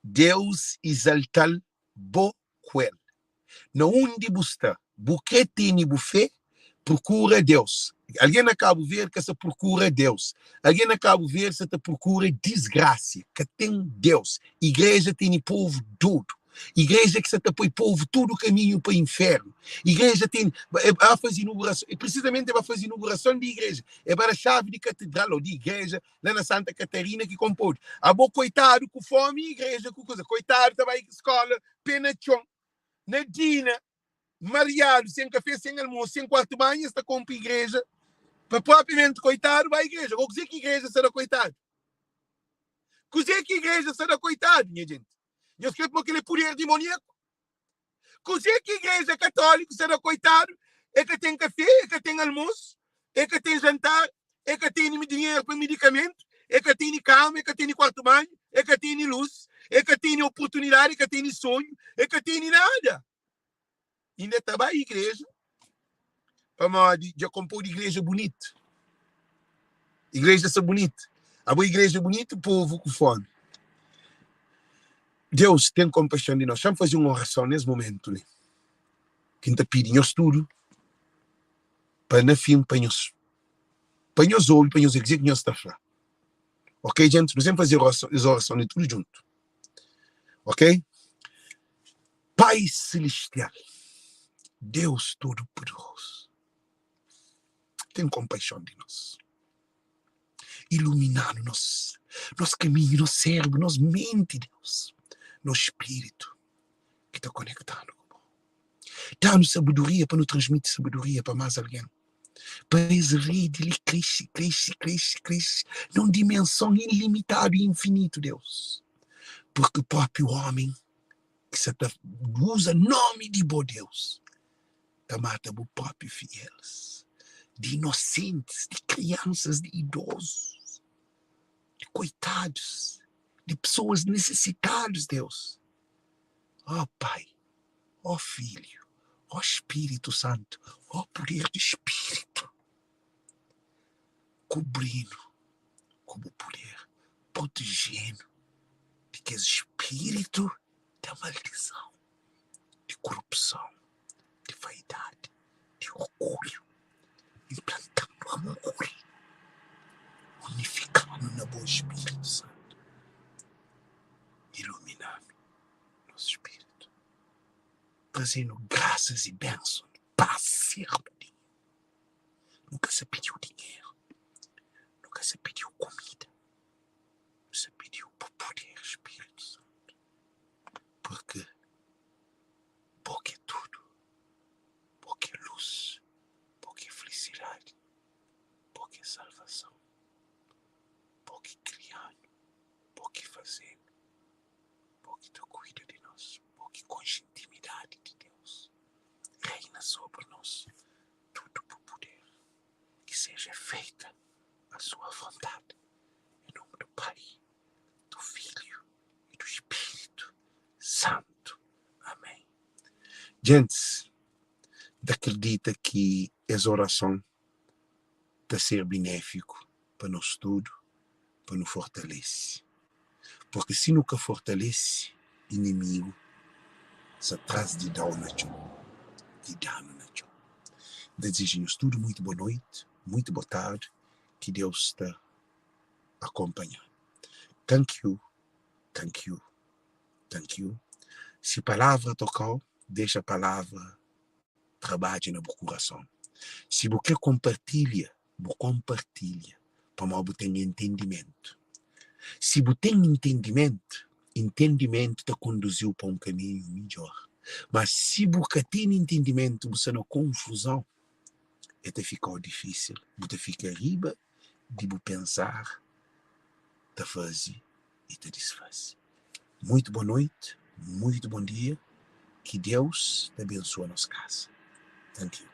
Deus izalta-l bo ku el. Na undi bu sta, bu kre tene bu fé, prokura Deus. Algen na Kabu Verdi ka sa prokura Deus. Algen na Kabu Verdi sa ta prokura disgrasia. Ka ten Deus. Igreja tene povu dodu. Igreja ki sa ta poi povu tudu kaminhu pa infernu. Igreja tene, e ba faze inugurason, precisamente e ba faze inugurason di igreja. E ba da xavi di katedral ou di igreja la na Santa Catarina ki konpodu. Abo koitadu ku fomi igreja ku kuza. Koitadu ta bai skola pé na txon, na dina, mariadu, sen kafé, sen almosu, sen kuartu banhu, es ta konpo igreja pa propriamenti koitadu bai igreja. Agora kuzê ki igreja sta da koitadu? Kuzê ki igreja sta da koitadu, nha jenti? Nhos krê pô kel é puder dimoniaku? Kuzê ki igreja katóliku sta da koitadu? E ka ten kafé, e ka ten almosu, e ka ten jantar, e ka tene dinheru pa medikamentu, e ka tene kama, e ka tene kuartu banhu, e ka tene lus, e ka tene oportunidadi, e ka tene sonhu, e ka tene nada. Inda e ta bai igreja pamodi dja konpodu igreja bunitu. Igreja sta bunitu. Abo igreja bunitu, povu ku fomi. Deus ten konpaxon di nos. Xa-m faze un orason nes momentu li, ki N ta pidi nhos tudu pa na fin pa nhos pa nhos obi, pa nhos obi kuzê ki nhos ta fla. Ok, gente? Nu sen faze es orason li tudu djuntu. Ok? Pai Celestial, Deus Todo-Poderoso, ten konpaixon di nos. Ilumina-nu nos, nos kaminhu, nos sérbru, nos menti, Deus, nos spiritu ki ta konekta-nu ku bo. Da-nu sabedoria pa nu transmiti sabedoria pa más algen, pa es redi li krese, krese, krese, krese na un dimenson ilimitadu i infinitu, Deus, purki própi ómi ki sa ta uza nómi di bo Deus ta mata bu própi fiéls, di inosentis, di kriansas, di idozus, di koitadus, di pesoas nisisitadus, Deus. Ó Pai, ó Filhu, ó Spiritu Santu, ó puder di Spiritu, kubri-nu ku bu puder, proteje-nu di kes spiritu da maldison, di korupson, di vaidadi, di orgulhu, inplanta-nu amor, unifika-nu na bo Spiritu Santu, ilumina-nu nos spiritu, traze-nu grasas i benson, pas i armonia. Nu ka sa pidiu dinheru, nu ka sa pidiu kumida, nu sa pidiu bu puder, Spiritu Santu, purki bo ki é tudu, bo ki é lus, bo ki é filisidadi, bo ki é salvason, bo ki krianu, bo ki fazenu, bo ki ta kuida di nos, bo ki konxe intimidadi di Deus. Reina sobri nos tudu bu puder, ki seja feita a sua vontade. Em nome do Pai, do Filho e do Espírito Santo. Amém. Gentis, N ta kridita ki es orason ta ser benéfiku pa nos tudu, pa nu fortalese. Purki si nu ka fortalese, inimigu sta tras di da-u na txon i da-nu na txon. N ta dizeja nhos tudu muitu bo noiti, muitu bo tardi, ki Deus ta akonpanha-nu. Thank you, thank you, thank you. Si palavra toka-u, dexa palavra trabadja na bu kurason. Si bu kre konpartilha, bu konpartilha pamodi bu ten entendimentu. Si bu ten entendimentu, entendimentu ta konduzi-u pa un kaminhu midjór. Ma si bu ka tene intendimentu, bu sta na konfuzon, e ta fika-u difísil. Bu ta fika riba di bu pensar ta faze i ta disfaze. Muitu bo noiti, muitu bon dia, ki Deus ta abensua nos kasa. Thank you.